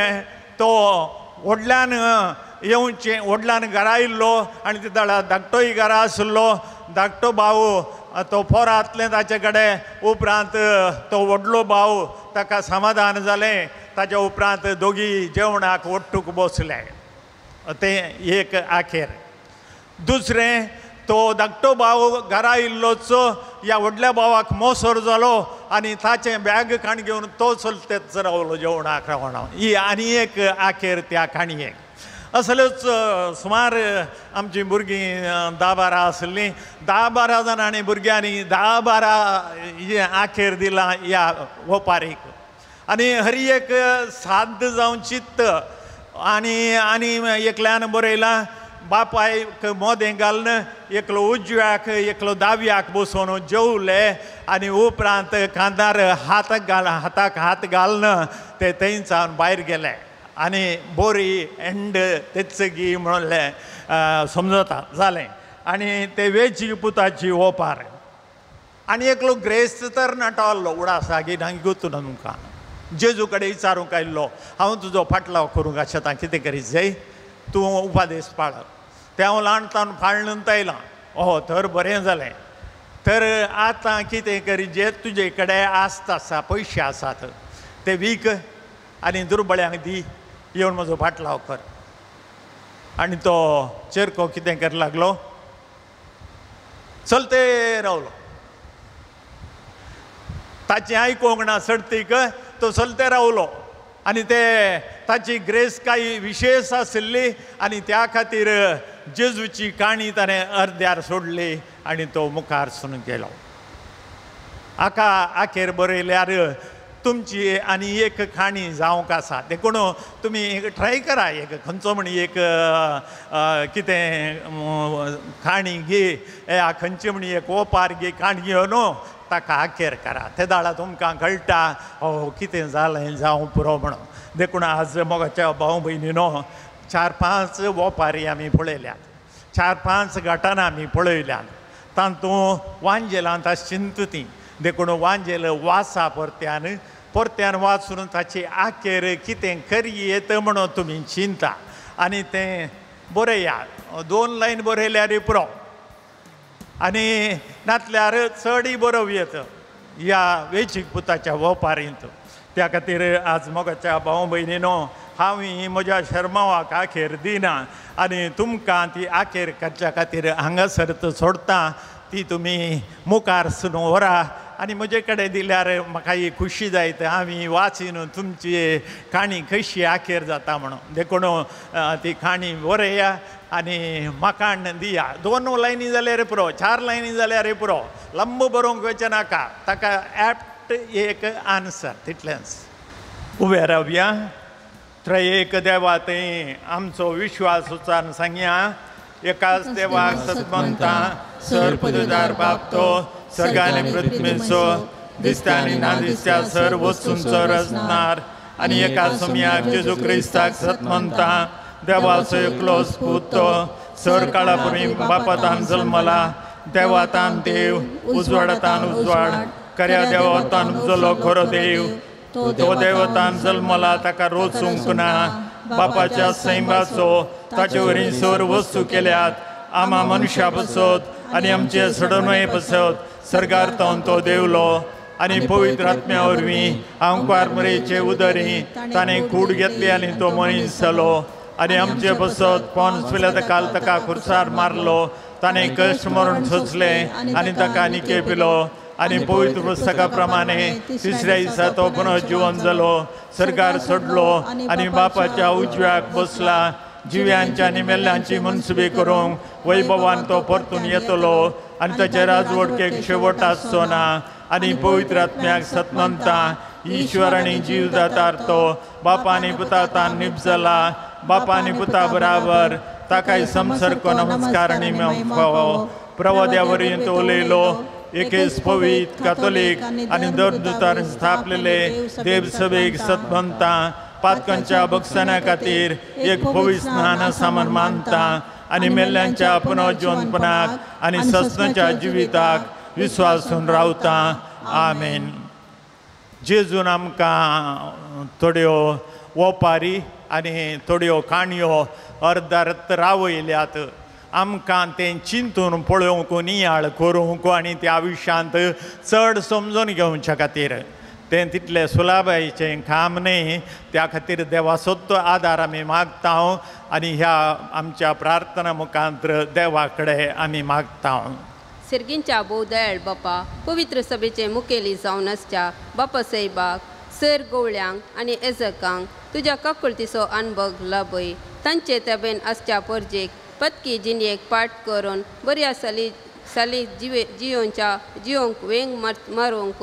तो व्हडल्यान येवचें, व्हडल्यान घरा आयिल्लो आनी ते धाकटोय घरा आशिल्लो. धाकटो भाव तो पोरांतलें ताचे कडेन, उपरांत तो व्हडलो भाव ताका समाधान जालें. ताच्या उपरांत दोगी जेवणाक ओट्टूक बसले. तें एक आखेर. दुसरें तो धाकटो भाव घरा आयिल्लोच ह्या व्हडल्या भावाक मोसोर जालो आनी ताचें बॅग काण घेवन तो चलतेच रावलो जेवणाक रावना. ही आनी एक आखेर त्या काणयेक. असल्योच सुमार आमचीं भुरगीं 10-12 आसलीं. 10-12 जाणांनी भुरग्यांनी 10-12 हें आखेर दिलां ह्या ओपारीक. आनी हर एक साद्द जावन चित्त आनी आनी एकल्यान बरयलां बापायक मोदें घालून एकलो उजव्याक एकलो दाव्याक बसोवन जेवले आनी उपरांत कांदार हात घाल हाताक हात घालून ते थंयच्यान भायर गेले आनी बोरी एंड तेच गी म्हणलें समजता जालें. आनी ते वेची पुताची ओपार. आनी एकलो ग्रेस्त तरणाटो आहलो उडासा गी नांगी गोतू ना तुमकां जेजू कडेन विचारूंक आयिल्लो, हांव तुजो फाटलाव करूंक आसता कितें करीत जाय, तूं उपादेश पाळ. तें हांव ल्हानतान पाळून आयलां. ओहो तर बरें जालें. तर आतां कितें करी जे तुजे कडेन आस्त आसा पयशे आसात ते वीक आनी दुर्बळ्यांक दी, येवन म्हजो फाटलाव कर. आनी तो चेरको कितें कर लागलो, चलते रावलो. ताचें आयकूंक ना सडतीक तो चलते रावलो. आनी ते ताची ग्रेस कांय विशेश आशिल्ली आनी त्या खातीर जेजूची काणी ताणें अर्द्यार सोडली आनी तो मुखार सून गेलो. हाका आखेर बरयल्यार तुमची आनी एक काणी जावंक आसा. देखून तुमी ट्राय करा एक खंयचो म्हण एक कितें काणी घे, खंयची म्हण एक ओपार घे, काणी घेवन ताका आखेर करा. ते दाळा तुमकां कळटा हो कितें जालें जावं पुरो म्हणून. देखून आज मोगाच्या भाव भयणीनो 4-5 ओपारी आमी पळयल्यात, 4-5 घटना आमी पळयल्यात. तातूंत वांजेलांत आशिल्ली ती. देखून वांजेल वासा परत्यान परत्यान वाचून ताची आखेर कितें करयेत म्हणून तुमी चिंता आनी तें बरया. 2 लायन बरयल्यार पुरो आनी नातल्यार चडय बरोवं येत ह्या वेचीक पुताच्या वपारींत. त्या खातीर आज मोगाच्या भाव भयणीनो हांव म्हज्या शर्मावाक आखेर दिना आनी तुमकां ती आखेर करच्या खातीर हांगासर सोडटा. ती तुमी मुखार सून व्हरा आनी म्हजे कडेन दिल्यार म्हाका ही खुशी जायत आमी वाचीन तुमची काणी कशी आखेर जाता म्हणून. देखून ती काणी बरया आनी म्हाका दिया. 2 लायनी जाल्यार पुरो, 4 लायनी जाल्यार पुरो, लंब बरोवंक वचें नाका. ताका एप्ट एक आन्सर तितलेंच. उबे रावया. त्रयेक देवा थंय आमचो विश्वास उच्चारून सांगया. एकाच देवाक सतमंता सर पुजदार बाप तो सर्गानी पृथ्वीचो दिसता आनी ना दिसत्या सर वस्तूंचो रचणार आनी एका सोमयाक जेजू क्रिस्ताक सतमंता देवाचो एकलोच पूत तो सर काळा बापातान जल्मला देवातान देव उजवाडातान उजवाड खऱ्या देवतान उजलो खरो देव तो देवतान जल्मला ताका रोचूंक ना बापाच्या सैमाचो ताचे वरवीं सर वस्तू केल्यात आमा मनुष्या पसत आनी आमचे सडनय पसत सर्गार तावन तो देवलो आनी पवित्र आत्म्या वरवीं आंकवार मरेचे उदरी ताणें कूड घेतली आनी तो मनीस जालो आनी आमचे पसत पोन्स पिल्या काल ताका खुर्सार मारलो ताणें कश्ट मरण सोंसलें आनी ताका निके पिलो आनी पवित्र पुस्तका प्रमाणे तिसऱ्या दिसा तो पुनः जिवन जालो सर्गार सोडलो आनी बापाच्या उजव्याक बसला जिव्यांच्या आनी मेल्ल्यांची मनसुबी करूंक वैभवान तो परतून येतलो आनी ताचे राजवटकेक शेवट आसचो ना आनी पवित्र आत्म्याक सतमंता ईश्वर आनी जीव दातार तो बापा आनी पुतातान निपजला बापा आनी पुता बराबर ताकाय समसरको नमस्कार आनी फावो प्रवाद्या वरवीं तो उलयलो एकेच पवित्र कातोलीक आनी दरदुतार स्थापलेले देवसभेक सतमंता पातकांच्या बक्षणा खातीर एक पवित्र स्नान सामान मानता आनी मेल्ल्यांच्या पुनर्जीवनपणाक आनी सस्नाच्या जिविताक विश्वासून रावता. आमेन. जेजून आमकां थोड्यो ओपारी आनी थोड्यो काणयो अर्दार्थ रावयल्यात. आमकां तें चिंतून पळोवंक नियाळ करूंक आनी त्या विशयांत चड समजून घेवच्या खातीर तें तितलें सुलाबायेचें काम न्ही. त्या खातीर देवाचो तो आदार आमी मागता आनी ह्या आमच्या प्रार्थना मुखांतर देवा कडेन आमी मागता. सिर्गींच्या भोव दयाळ बापा पवित्र सभेचे मुखेली जावन आसच्या बापा साहेबाक सर गोवळ्यांक आनी एजकांक तुज्या काकुळतीचो अनभोग लाभय. तांचे तेबेन आसच्या परजेक पतकी जिणेक पाठ करून बऱ्या साली साली जिवे जियोंच्या जियोंक वेंग मारूंक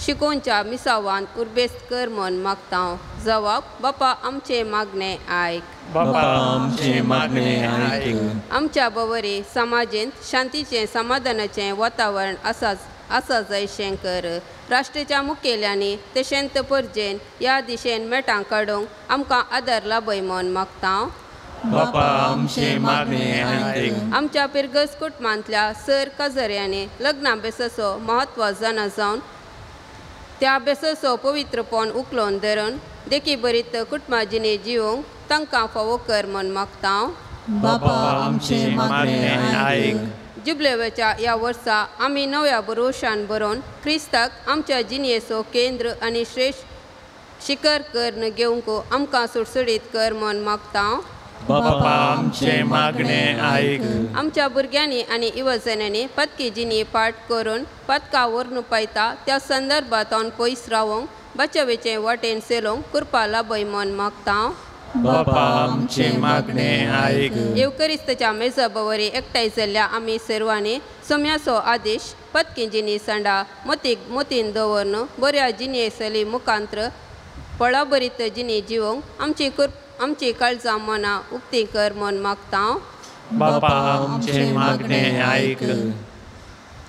शिकोवच्या मिसावान उर्बेस्त कर म्हण मागता. जवाब बापा आमचे मागणे आयक. बापा आमचे मागणे आयक. आमच्या बवरी समाजेंत शांतीचें समाधानाचें वातावरण आसा आसा जायशें कर. राष्ट्राच्या मुखेल्यांनी तशेंच परजेन ह्या दिशेन मेटां काडूंक आमकां आदार लाभय म्हण मागता. बापा आमचे मागणे आयक. आमच्या पिरगस कुटुंबांतल्या सर काजऱ्यांनी लग्ना बेसाचो म्हत्व जाणा जावन त्या बेसाचो पवित्रपण उखलोन धरून देखी बरीत कुटुंबा जिणे जिवंक तांकां फावो कर म्हण मागता. बापा आमचे मागणे आयक. जुबलेवेच्या ह्या वर्सा आमी नव्या बरोशान बरोवन क्रिस्ताक आमच्या जिणेचो केंद्र आनी श्रेश्ठ शिखर करून घेवंक आमकां सुडसुडीत कर म्हण मागता. बापा आमचे मागणे आयक. आमच्या भुरग्यांनी आनी युवजनांनी पतकी जिणी पाठ करून पतका व्हरून पायता त्या संदर्भांत पयस रावंक बचावेचे वाटेन सेलोंक कृपा लाभय म्हण मागता. बापा आमचे मागणे आयक. येवकरिस्ताच्या मेजा बवरी एकठांय जाल्ल्या आमी सर्वांनी सोम्याचो आदेश पतकी जिणी सांडा मोतीक मोतीन दवरून बऱ्या जिणे सली मुखांत्र पळाबरीत जिणी जिवंक आमची आमची काळजां मनां उक्ती कर म्हण मागता. बापा आमचे मागणे आयक.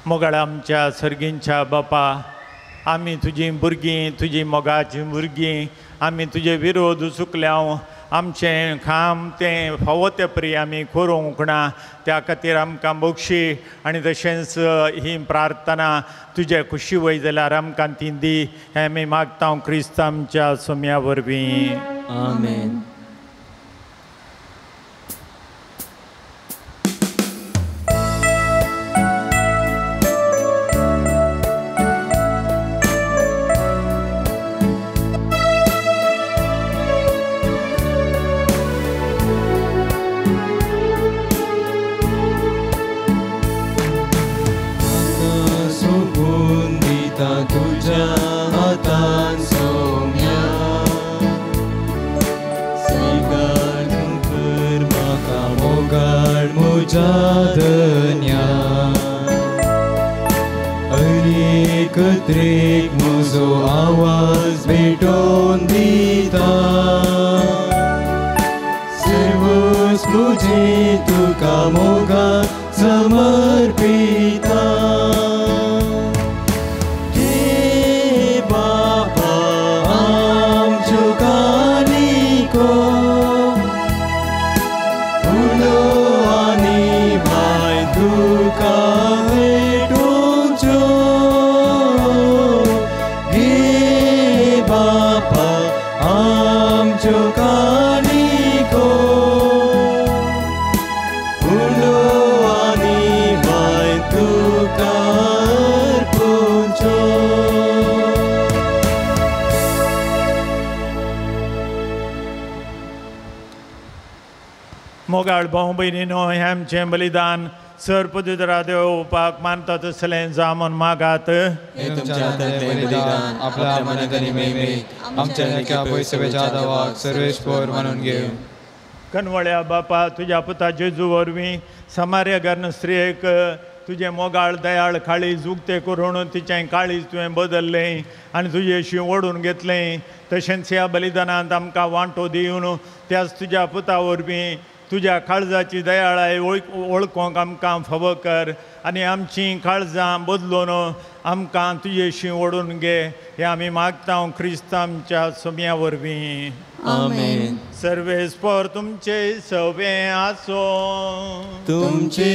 मोगाळ आमच्या सर्गींच्या बापा, आमी तुजी भुरगीं, तुजी मोगाचीं भुरगीं, आमी तुजे विरोध चुकल्या, आमचें काम तें फावो ते परी आमी करूंक ना, त्या खातीर आमकां बक्षी आनी तशेंच ही प्रार्थना तुजे खुशी वय जाल्यार आमकां ती दी हें आमी मागता क्रिस्त आमच्या सोम्या वरवीं. आमेन. तुझ्या धन्या अरेक म्हजो आवाज भेटोवन दिता सर्वस म्हजें तुका मोगा समर्पिता घे बापा आमच्यो कानिको उलो आनी बाय तुका भेटोवच्यो घे बापा आमच्यो कानिको उलो आनी बाय तुका अर्पुच्यो. मोगाळ भाव भयणीनो हें आमचें बलिदान सर पवित्र देवपाक मानता तसलें जावन मागात. हे तुमच्या हातांतलें बलिदान आपल्या मनात आनी मेमेक आमच्या नेक्या पयसवेच्या देवाक सर्वेस्पर मानून घेवं. कनवळ्या बापा तुज्या पुता जेजू वरवीं समार्य गर्न स्त्रियेक तुजें मोगाळ दयाळ काळीज उक्तें करून तिचें काळीज तुवें बदल्लें आनी तुजेशी ओडून घेतलें. तशेंच ह्या बलिदानांत आमकां वांटो दिवन त्याच तुज्या पुता वरवीं तुज्या काळजाची दयाळाय वळखूंक आमकां फावो कर आनी आमचीं काळजां बदलून आमकां तुजेशी ओडून घे. हें आमी मागता क्रिस्त आमच्या सोम्या वरवीं. आमेन. सर्वेस्पर तुमचे सवे आसो. तुमचे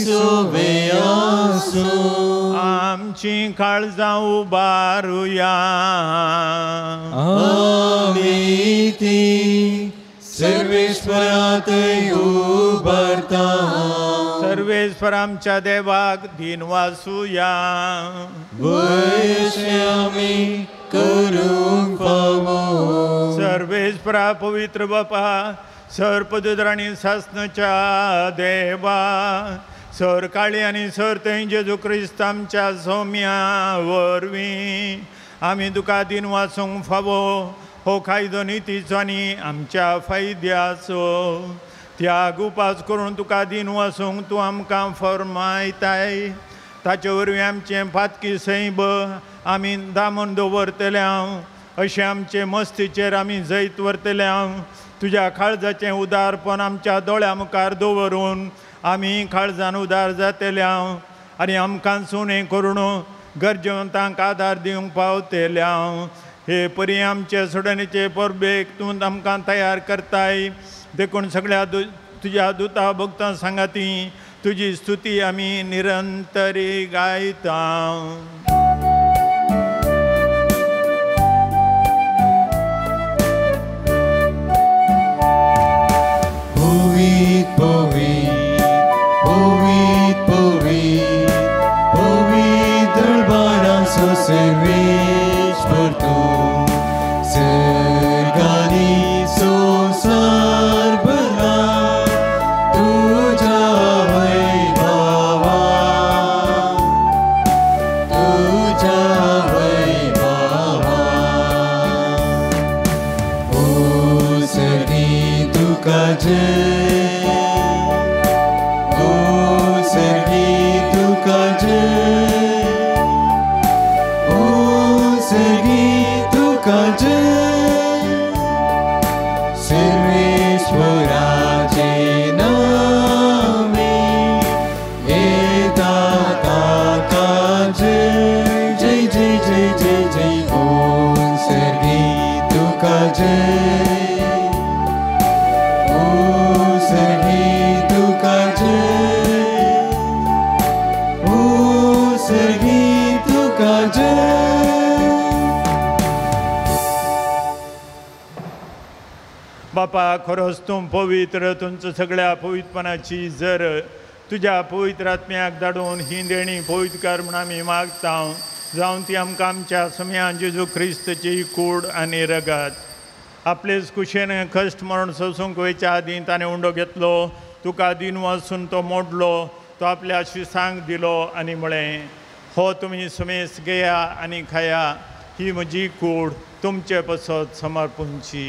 सवे आसो. आमची काळजां उबारुया. आमी ती सर्वेश्वरात उबारता. सर्वेश्वर आमच्या देवाक दीन वासुया. वयशे आमी करूंक फावो. सर्वेश्वरा पवित्र बापा सर पवित्र आनी सासणाच्या देवा सर काळी आनी सर थंय जेजू क्रिस्त आमच्या सोम्या वरवीं आमी तुका दीन वासूंक फावो. हो कायदो नितीचो आनी आमच्या फायद्याचो त्याग उपास करून तुका दीन वासूंक तूं आमकां फर्मायताय. ताचे वरवीं आमचें पातकी सैब आमी दामून दवरतले हांव अशें आमचे मस्तीचेर आमी जैत व्हरतले हांव. तुज्या काळजाचें उदारपण आमच्या दोळ्या मुखार दवरून आमी काळजान उदार जातले हांव आनी आमकां सुणें करून गरजेवंतांक आदार दिवंक पावतले हांव. हे परी आमचे सोडणेचे परबेक तूं आमकां तयार करताय. देखून सगळ्या तुज्या दुता भक्तां सांगाती तुजी स्तुती आमी निरंतरी गायता. पवित्र पवित्र पवित्र पवित्र पवित्र दरबाराचो सर्वेश्वर तूं सर्गांनी संवसार भरला तुज्या वैभवान तुज्या वैभवान. ओ सर्गी तुका जय ओ सर्गी तुका जय ओ सर्गी तुका जय. सर्वेश्वराचे नामे येता ताका जय जय जय जय जय जय. ओ सर्गी तुका जय ओ सर्गी तुका जय ओ सर्गी तुका जय. बापा खरोच तूं पवित्र तुमच्या सगळ्या पवित्रपणाची जर तुज्या पवित्र आत्म्याक धाडून ही देणी पवित्र कर म्हूण आमी मागता. जावन ती आमकां आमच्या सम्यान जेजू क्रिस्तची कूड आनी रगत आपलेच कुशेन कश्ट मरण सोसूंक वयच्या आदीं ताणें उंडो घेतलो तुका दीन वासून तो मोडलो तो आपल्या शिसांक दिलो आनी म्हळें हो तुमी सुमेस घेया आनी खाया ही म्हजी कूड तुमचे पसत समर्पूंची.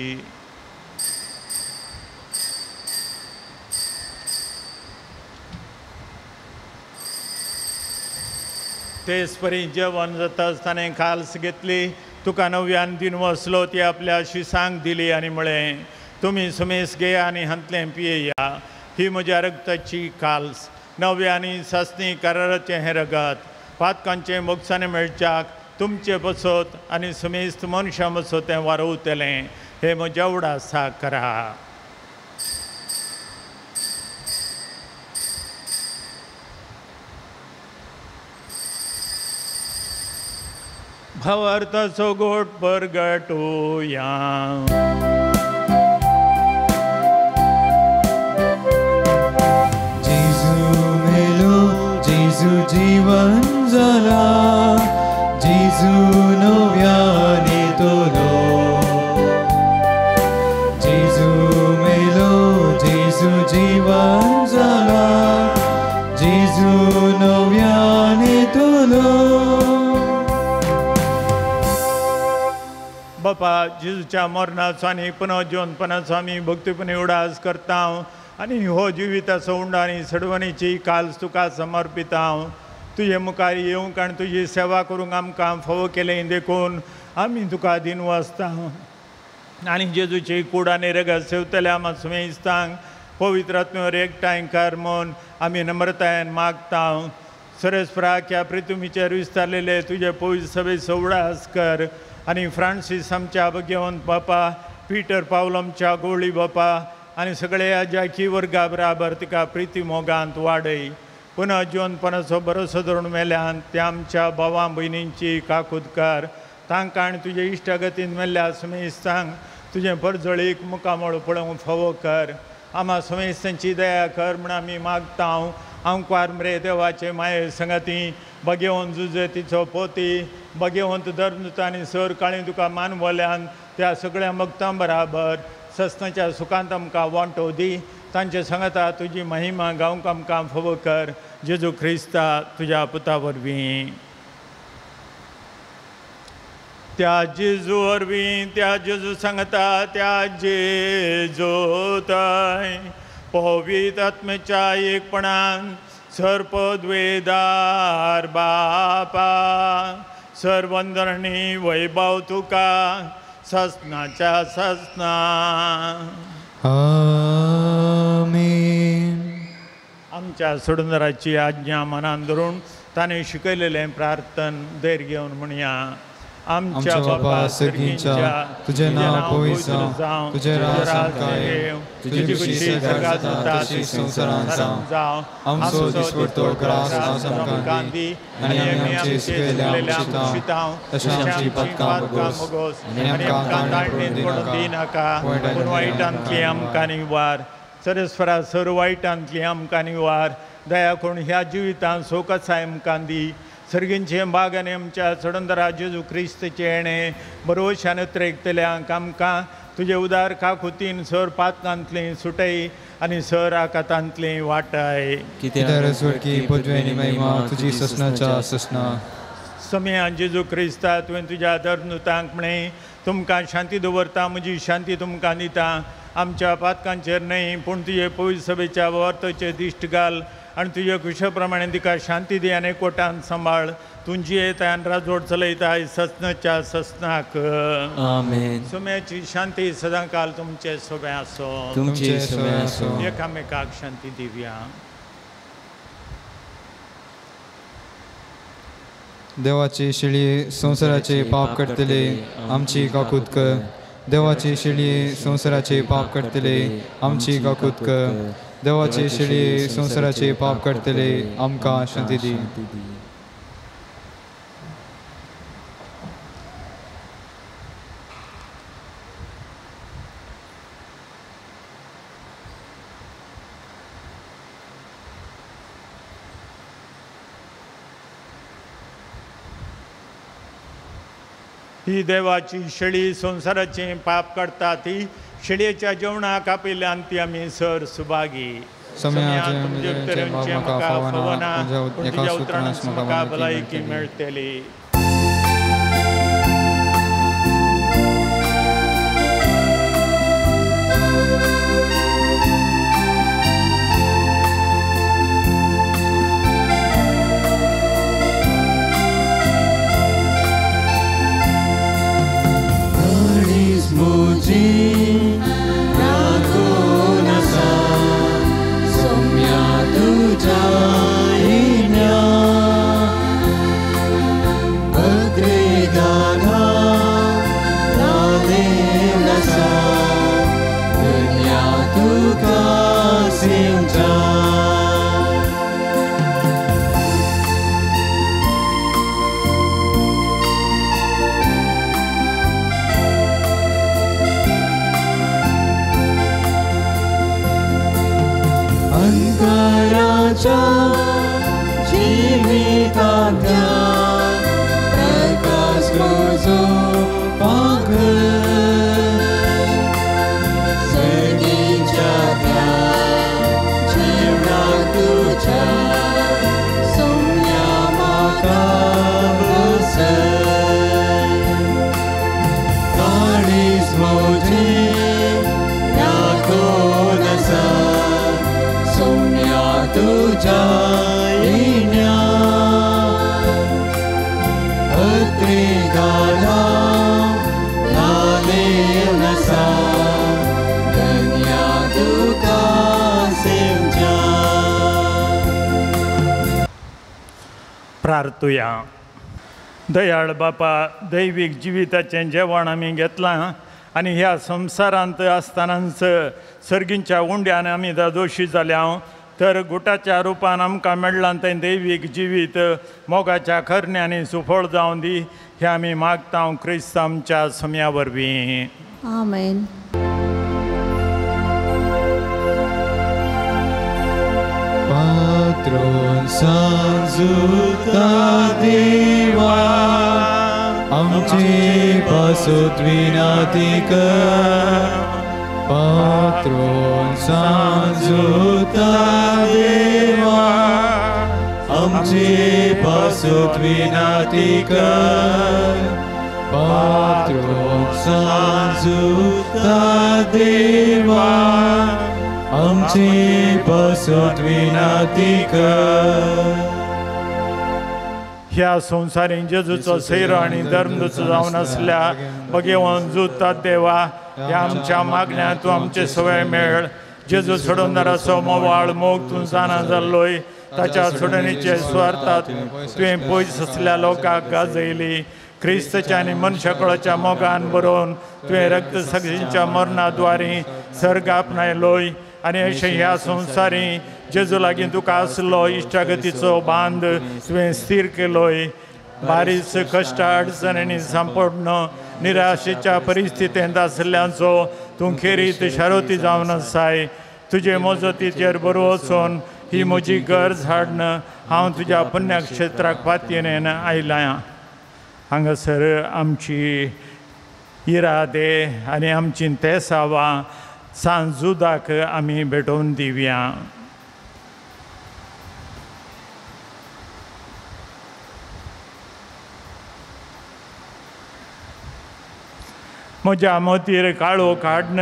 तेच परी जेवण जाता आसतना काल्स घेतली, तुका नव्यान दिन वसलो, ती आपल्या शिसांक दिली आनी म्हळें, तुमी सुमेस घेया आनी हांतलें पियेया, ही म्हज्या रगताची काल्स, नव्या आनी सासणी कराराचें हें रगत, पातकांचें मोगसाणें मेळच्याक तुमचे बसत आनी समेस्त मनशां बसत तें वारवतलें, हें म्हज्या उडासा करा. भावार्थाचो गोट परगटुया. जेजू मेलो, जेजू जीवन जाला, जेजू नव्याने तोलो. जेजू मेलो, जेजू जीवन जाला, जेजू नव्याने तोलो. बापा, जेजूच्या मरणाचो आनी पुनर्जिवनपणाचो आमी भक्तीपणी उडास करता आनी हो जिविताचो उंडो आनी सडवणीची काल्स तुका समर्पिता. तुजे मुखार येवंक आनी तुजी सेवा करूंक आमकां फावो केलें देखून आमी तुका दिनवासता. आनी जेजूची कूड आनी रगत सेवतल्या आमा सुमेस्तांक पवित्र आत्म्यावर एकठांय कर म्हूण आमी नम्रतायेन मागता. सरस्पराक ह्या पृथ्वीचेर विस्तारलेले तुजे पवित्र सभेचो उडास कर आनी फ्रांसीस आमच्या भगवंत बापा, पीटर पावल आमच्या गोळी बापा आनी सगळ्या जाकी वर्गा बराबर तिका प्रिती मोगांत वाडय. पुनः जिवनपणाचो भरोसो धरून मेल्यान त्या आमच्या भावां भयणींची काकूत कर. तांकां आनी तुजे इश्टागतीन मेल्ल्या सुमेस्तांक तुजें परजळीक मुखामळ पळोवंक फावो कर. आमा सुमेस्तांची दया कर म्हूण आमी मागता. आंकवार मरे देवाचे माये संगती भगेवन जुजे तिचो पोती भगेवंत धर्मदूत आनी सर काळी तुका मानवल्यान त्या सगळ्या भक्तां बराबर सस्नाच्या सुखांत आमकां वांटो दी. तांचे सांगता तुजी महिमा गावंक आमकां फावो कर. जेजू क्रिस्ता तुज्या पुता वरवीं. त्या जेजू वरवीं, त्या जेजू सांगता, त्या जेजू थंय पवित्र आत्म्याच्या एकपणान सर्पद्वेदार बापा सर्वंदरणी वैभव तुका ससनाच्या ससना. आमेन. आमच्या सोडूनदाराची आज्ञा मनान धरून ताणें शिकयलेलें प्रार्थन धैर्य घेवन म्हणया. आमच्या बापा सर्गींच्या, तुजें नांव पवित्र जावं, तुजें राज आमकां येवं, तुजी खुशी स्वर्गांत जाता तशी संवसारांत जावं. आमचो दिसपडतो ग्रास आज आमकां दी आनी आमी आमचे चुकयल्ल्या आमकां तशें आमची पातकां भोगोस आनी आमकां ताळणेंत पडूंक दिनाका, पूण वायटांतली आमकां निवार. सरस्वरा सर वायटांतली आमकां निवार. दया करून ह्या जिवितांत सुख आसा आमकां दी. सर्गींचे बाग आनी आमच्या चडंदरा जेजू क्रिस्तचे येणें बरोवशान उतरेकतल्यांक आमकां तुजे उदार काकुतीन सर पातकांतली सुटय आनी सर आकातांतली वाटाय. कित्याक स्वर्गी पदवी आनी महिमा तुजी ससनाच्या ससना. समया जेजू क्रिस्ता तुवें तुज्या धर्मदूतांक म्हळें, तुमकां शांती दवरता, म्हजी शांती तुमकां दिता. आमच्या पातकांचेर न्हय पूण तुजे पवित्र सभेच्या वार्ताचेर दिश्ट घाल आनी तुजे खुशे प्रमाणे तिका शांती दी आनी कोटान सांबाळ. तुमची येता आनी राजवट चलयता ससनाच्या ससनाक. आमेन. सुम्याची शांती सदांकाल तुमचे सोबे आसो. तुमचे सोबे आसो. एकामेकाक शांती दिवया. देवाची शिळी संवसाराचे पाप करतले आमची काकूत कर. देवाची शिळी संवसाराचे पाप करतले आमची काकूत कर. देवाची शिळी संवसाराचे पाप करतले आमकां शांती दी. ही देवाची शेळी संवसाराचें पाप करता ती शेळयेच्या जेवणाक आपयल्यान ती आमी सर सुभागी. तुमचे म्हाका फावना, पूण तुज्या उतरान म्हाका भलायकी मेळटली. अंधकाराच्या जिवितांतल्या प्रकाश म्हजो पांखर सर्गीच्या त्या जेवणाक तुज्या सोम्या म्हाका बसय काळीज म्हजें राखून आसा सोम्या तुज्या येण्या अत्रे घाला लालेवन आसा धन्या तुका सेवच्या. प्रार्थुया. दयाळ बापा, दैवीक जिविताचें जेवण आमी घेतलां आनी ह्या संवसारांत आसतनाच सर्गींच्या उंड्यान आमी दोशी जाल्या तर गुटाच्या रुपान आमकां मेळ्ळां तें दैवीक जिवीत मोगाच्या करण्यांनी सुफळ जावं दी हें आमी मागता क्रिस्त आमच्या सम्या वरवीं. आमेन. पात्रोन सांजुता देवा आमचे पासत विनाती कर. पात्रोन सांजुता देवा आमचे पासत विनाती कर. पात्रोन सांजुता देवा आमचे पासत विनाती कर. ह्या संवसारीन जेजूचो सैरो आनी धर्मदूत जावन आसल्या भगेवन जुतात देवा, ह्या आमच्या मागण्यांत तूं आमचे सवय मेळ. जेजू सोडोवणाराचो मोवाळ मोग तूं जाणा जाल्लोय, ताच्या सोडणीचे सुवार्थात तुवें पयस आसल्या लोकांक गाजयली. क्रिस्तच्या आनी मनशाकळाच्या मोगान बरोवन तुवें रक्तसाक्षींच्या मरणा द्वारी सर्ग आपणायलोय आनी अशें ह्या संवसारी जेजू लागीं तुका आसलो इश्टागतीचो बांद तुवें स्थीर केलोय. बारीस कश्ट अडचणींनी सांपडण निराशेच्या परिस्थितींत आसल्यांचो तूं खेरीत शारोती जावन आसाय. तुजे मजतीचेर बरो वचून ही म्हजी गरज हाडन हांव तुज्या पुण्यक्षेत्राक पातयेन आयलां. हांगासर आमची इरादे आनी आमची तेसावां सांजुदाक आमी भेटोवन दिवया. म्हज्या मतीर काळो काडन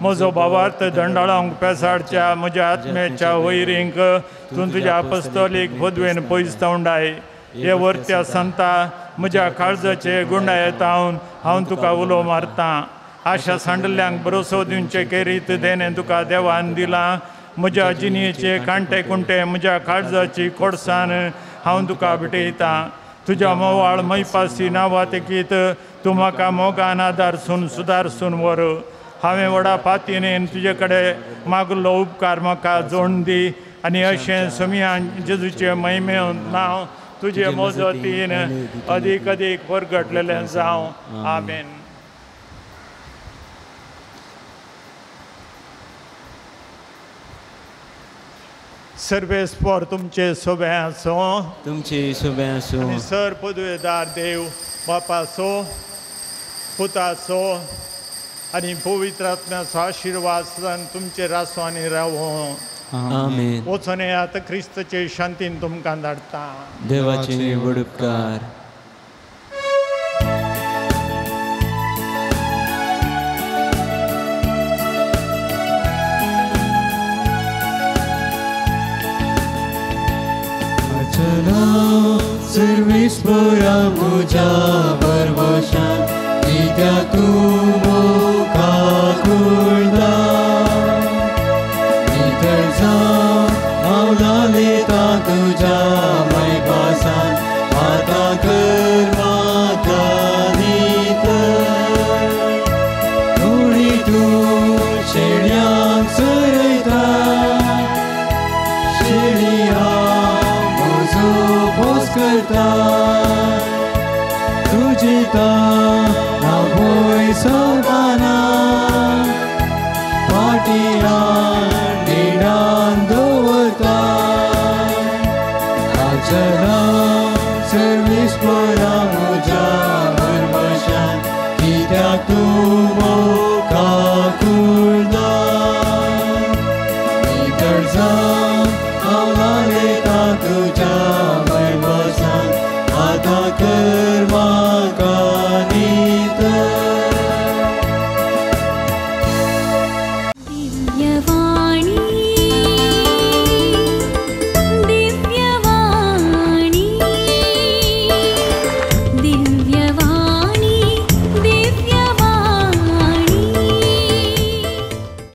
म्हजो भावार्थ दंडाळांक पेसाडच्या म्हज्या आत्म्याच्या वैरींक तूं तुज्या पस्तोलीक पदवेन पयस तोंडाय. हे वरत्या संता म्हज्या काळजाचे गुंडायेत हांव तुका उलो मारतां. आशा सांडल्ल्यांक भरोसो दिवचे केरीत देणें तुका देवान दिलां. म्हज्या जिणेचे कांटे कुंटे म्हज्या काळजाची कोडसान हांव तुका भेटयतां. तुज्या मोवाळ मैपासी नांवा तेकीत तूं म्हाका मोगान आदारसून सुदारसून व्हर. हांवें व्हडा पातयेन तुजे कडेन मागलो उपकार म्हाका जोड दी आनी अशें समियान जेजूचें महिमे नांव तुजे मजतीन अदीक अदीक परगटलेलें जावं. आमेन. सर्वेस्पोर तुमचे सोबे आसूं. तुमचे सोबे आसूं. आनी सर पदवेदार देव बापाचो पुताचो आनी पवित्र आत्म्याचो आशिर्वाद सदां तुमचेर आसूं आनी रावूं. आमेन. वचून येयात, क्रिस्तचे शांतीन तुमकां धाडटा. देवाचे व्हड उपकार. सर्वेस्पोरा म्हज्या भरवशान कित्याक तूं म्हाका कुळटा नितळ जावं हांव लालेता तुज्या मायपासान आतां कर म्हाका नितळ कोणी तूं शेळयांक चरयता शेळयां म्हजो भोस करता तुजी तां हांव भंय.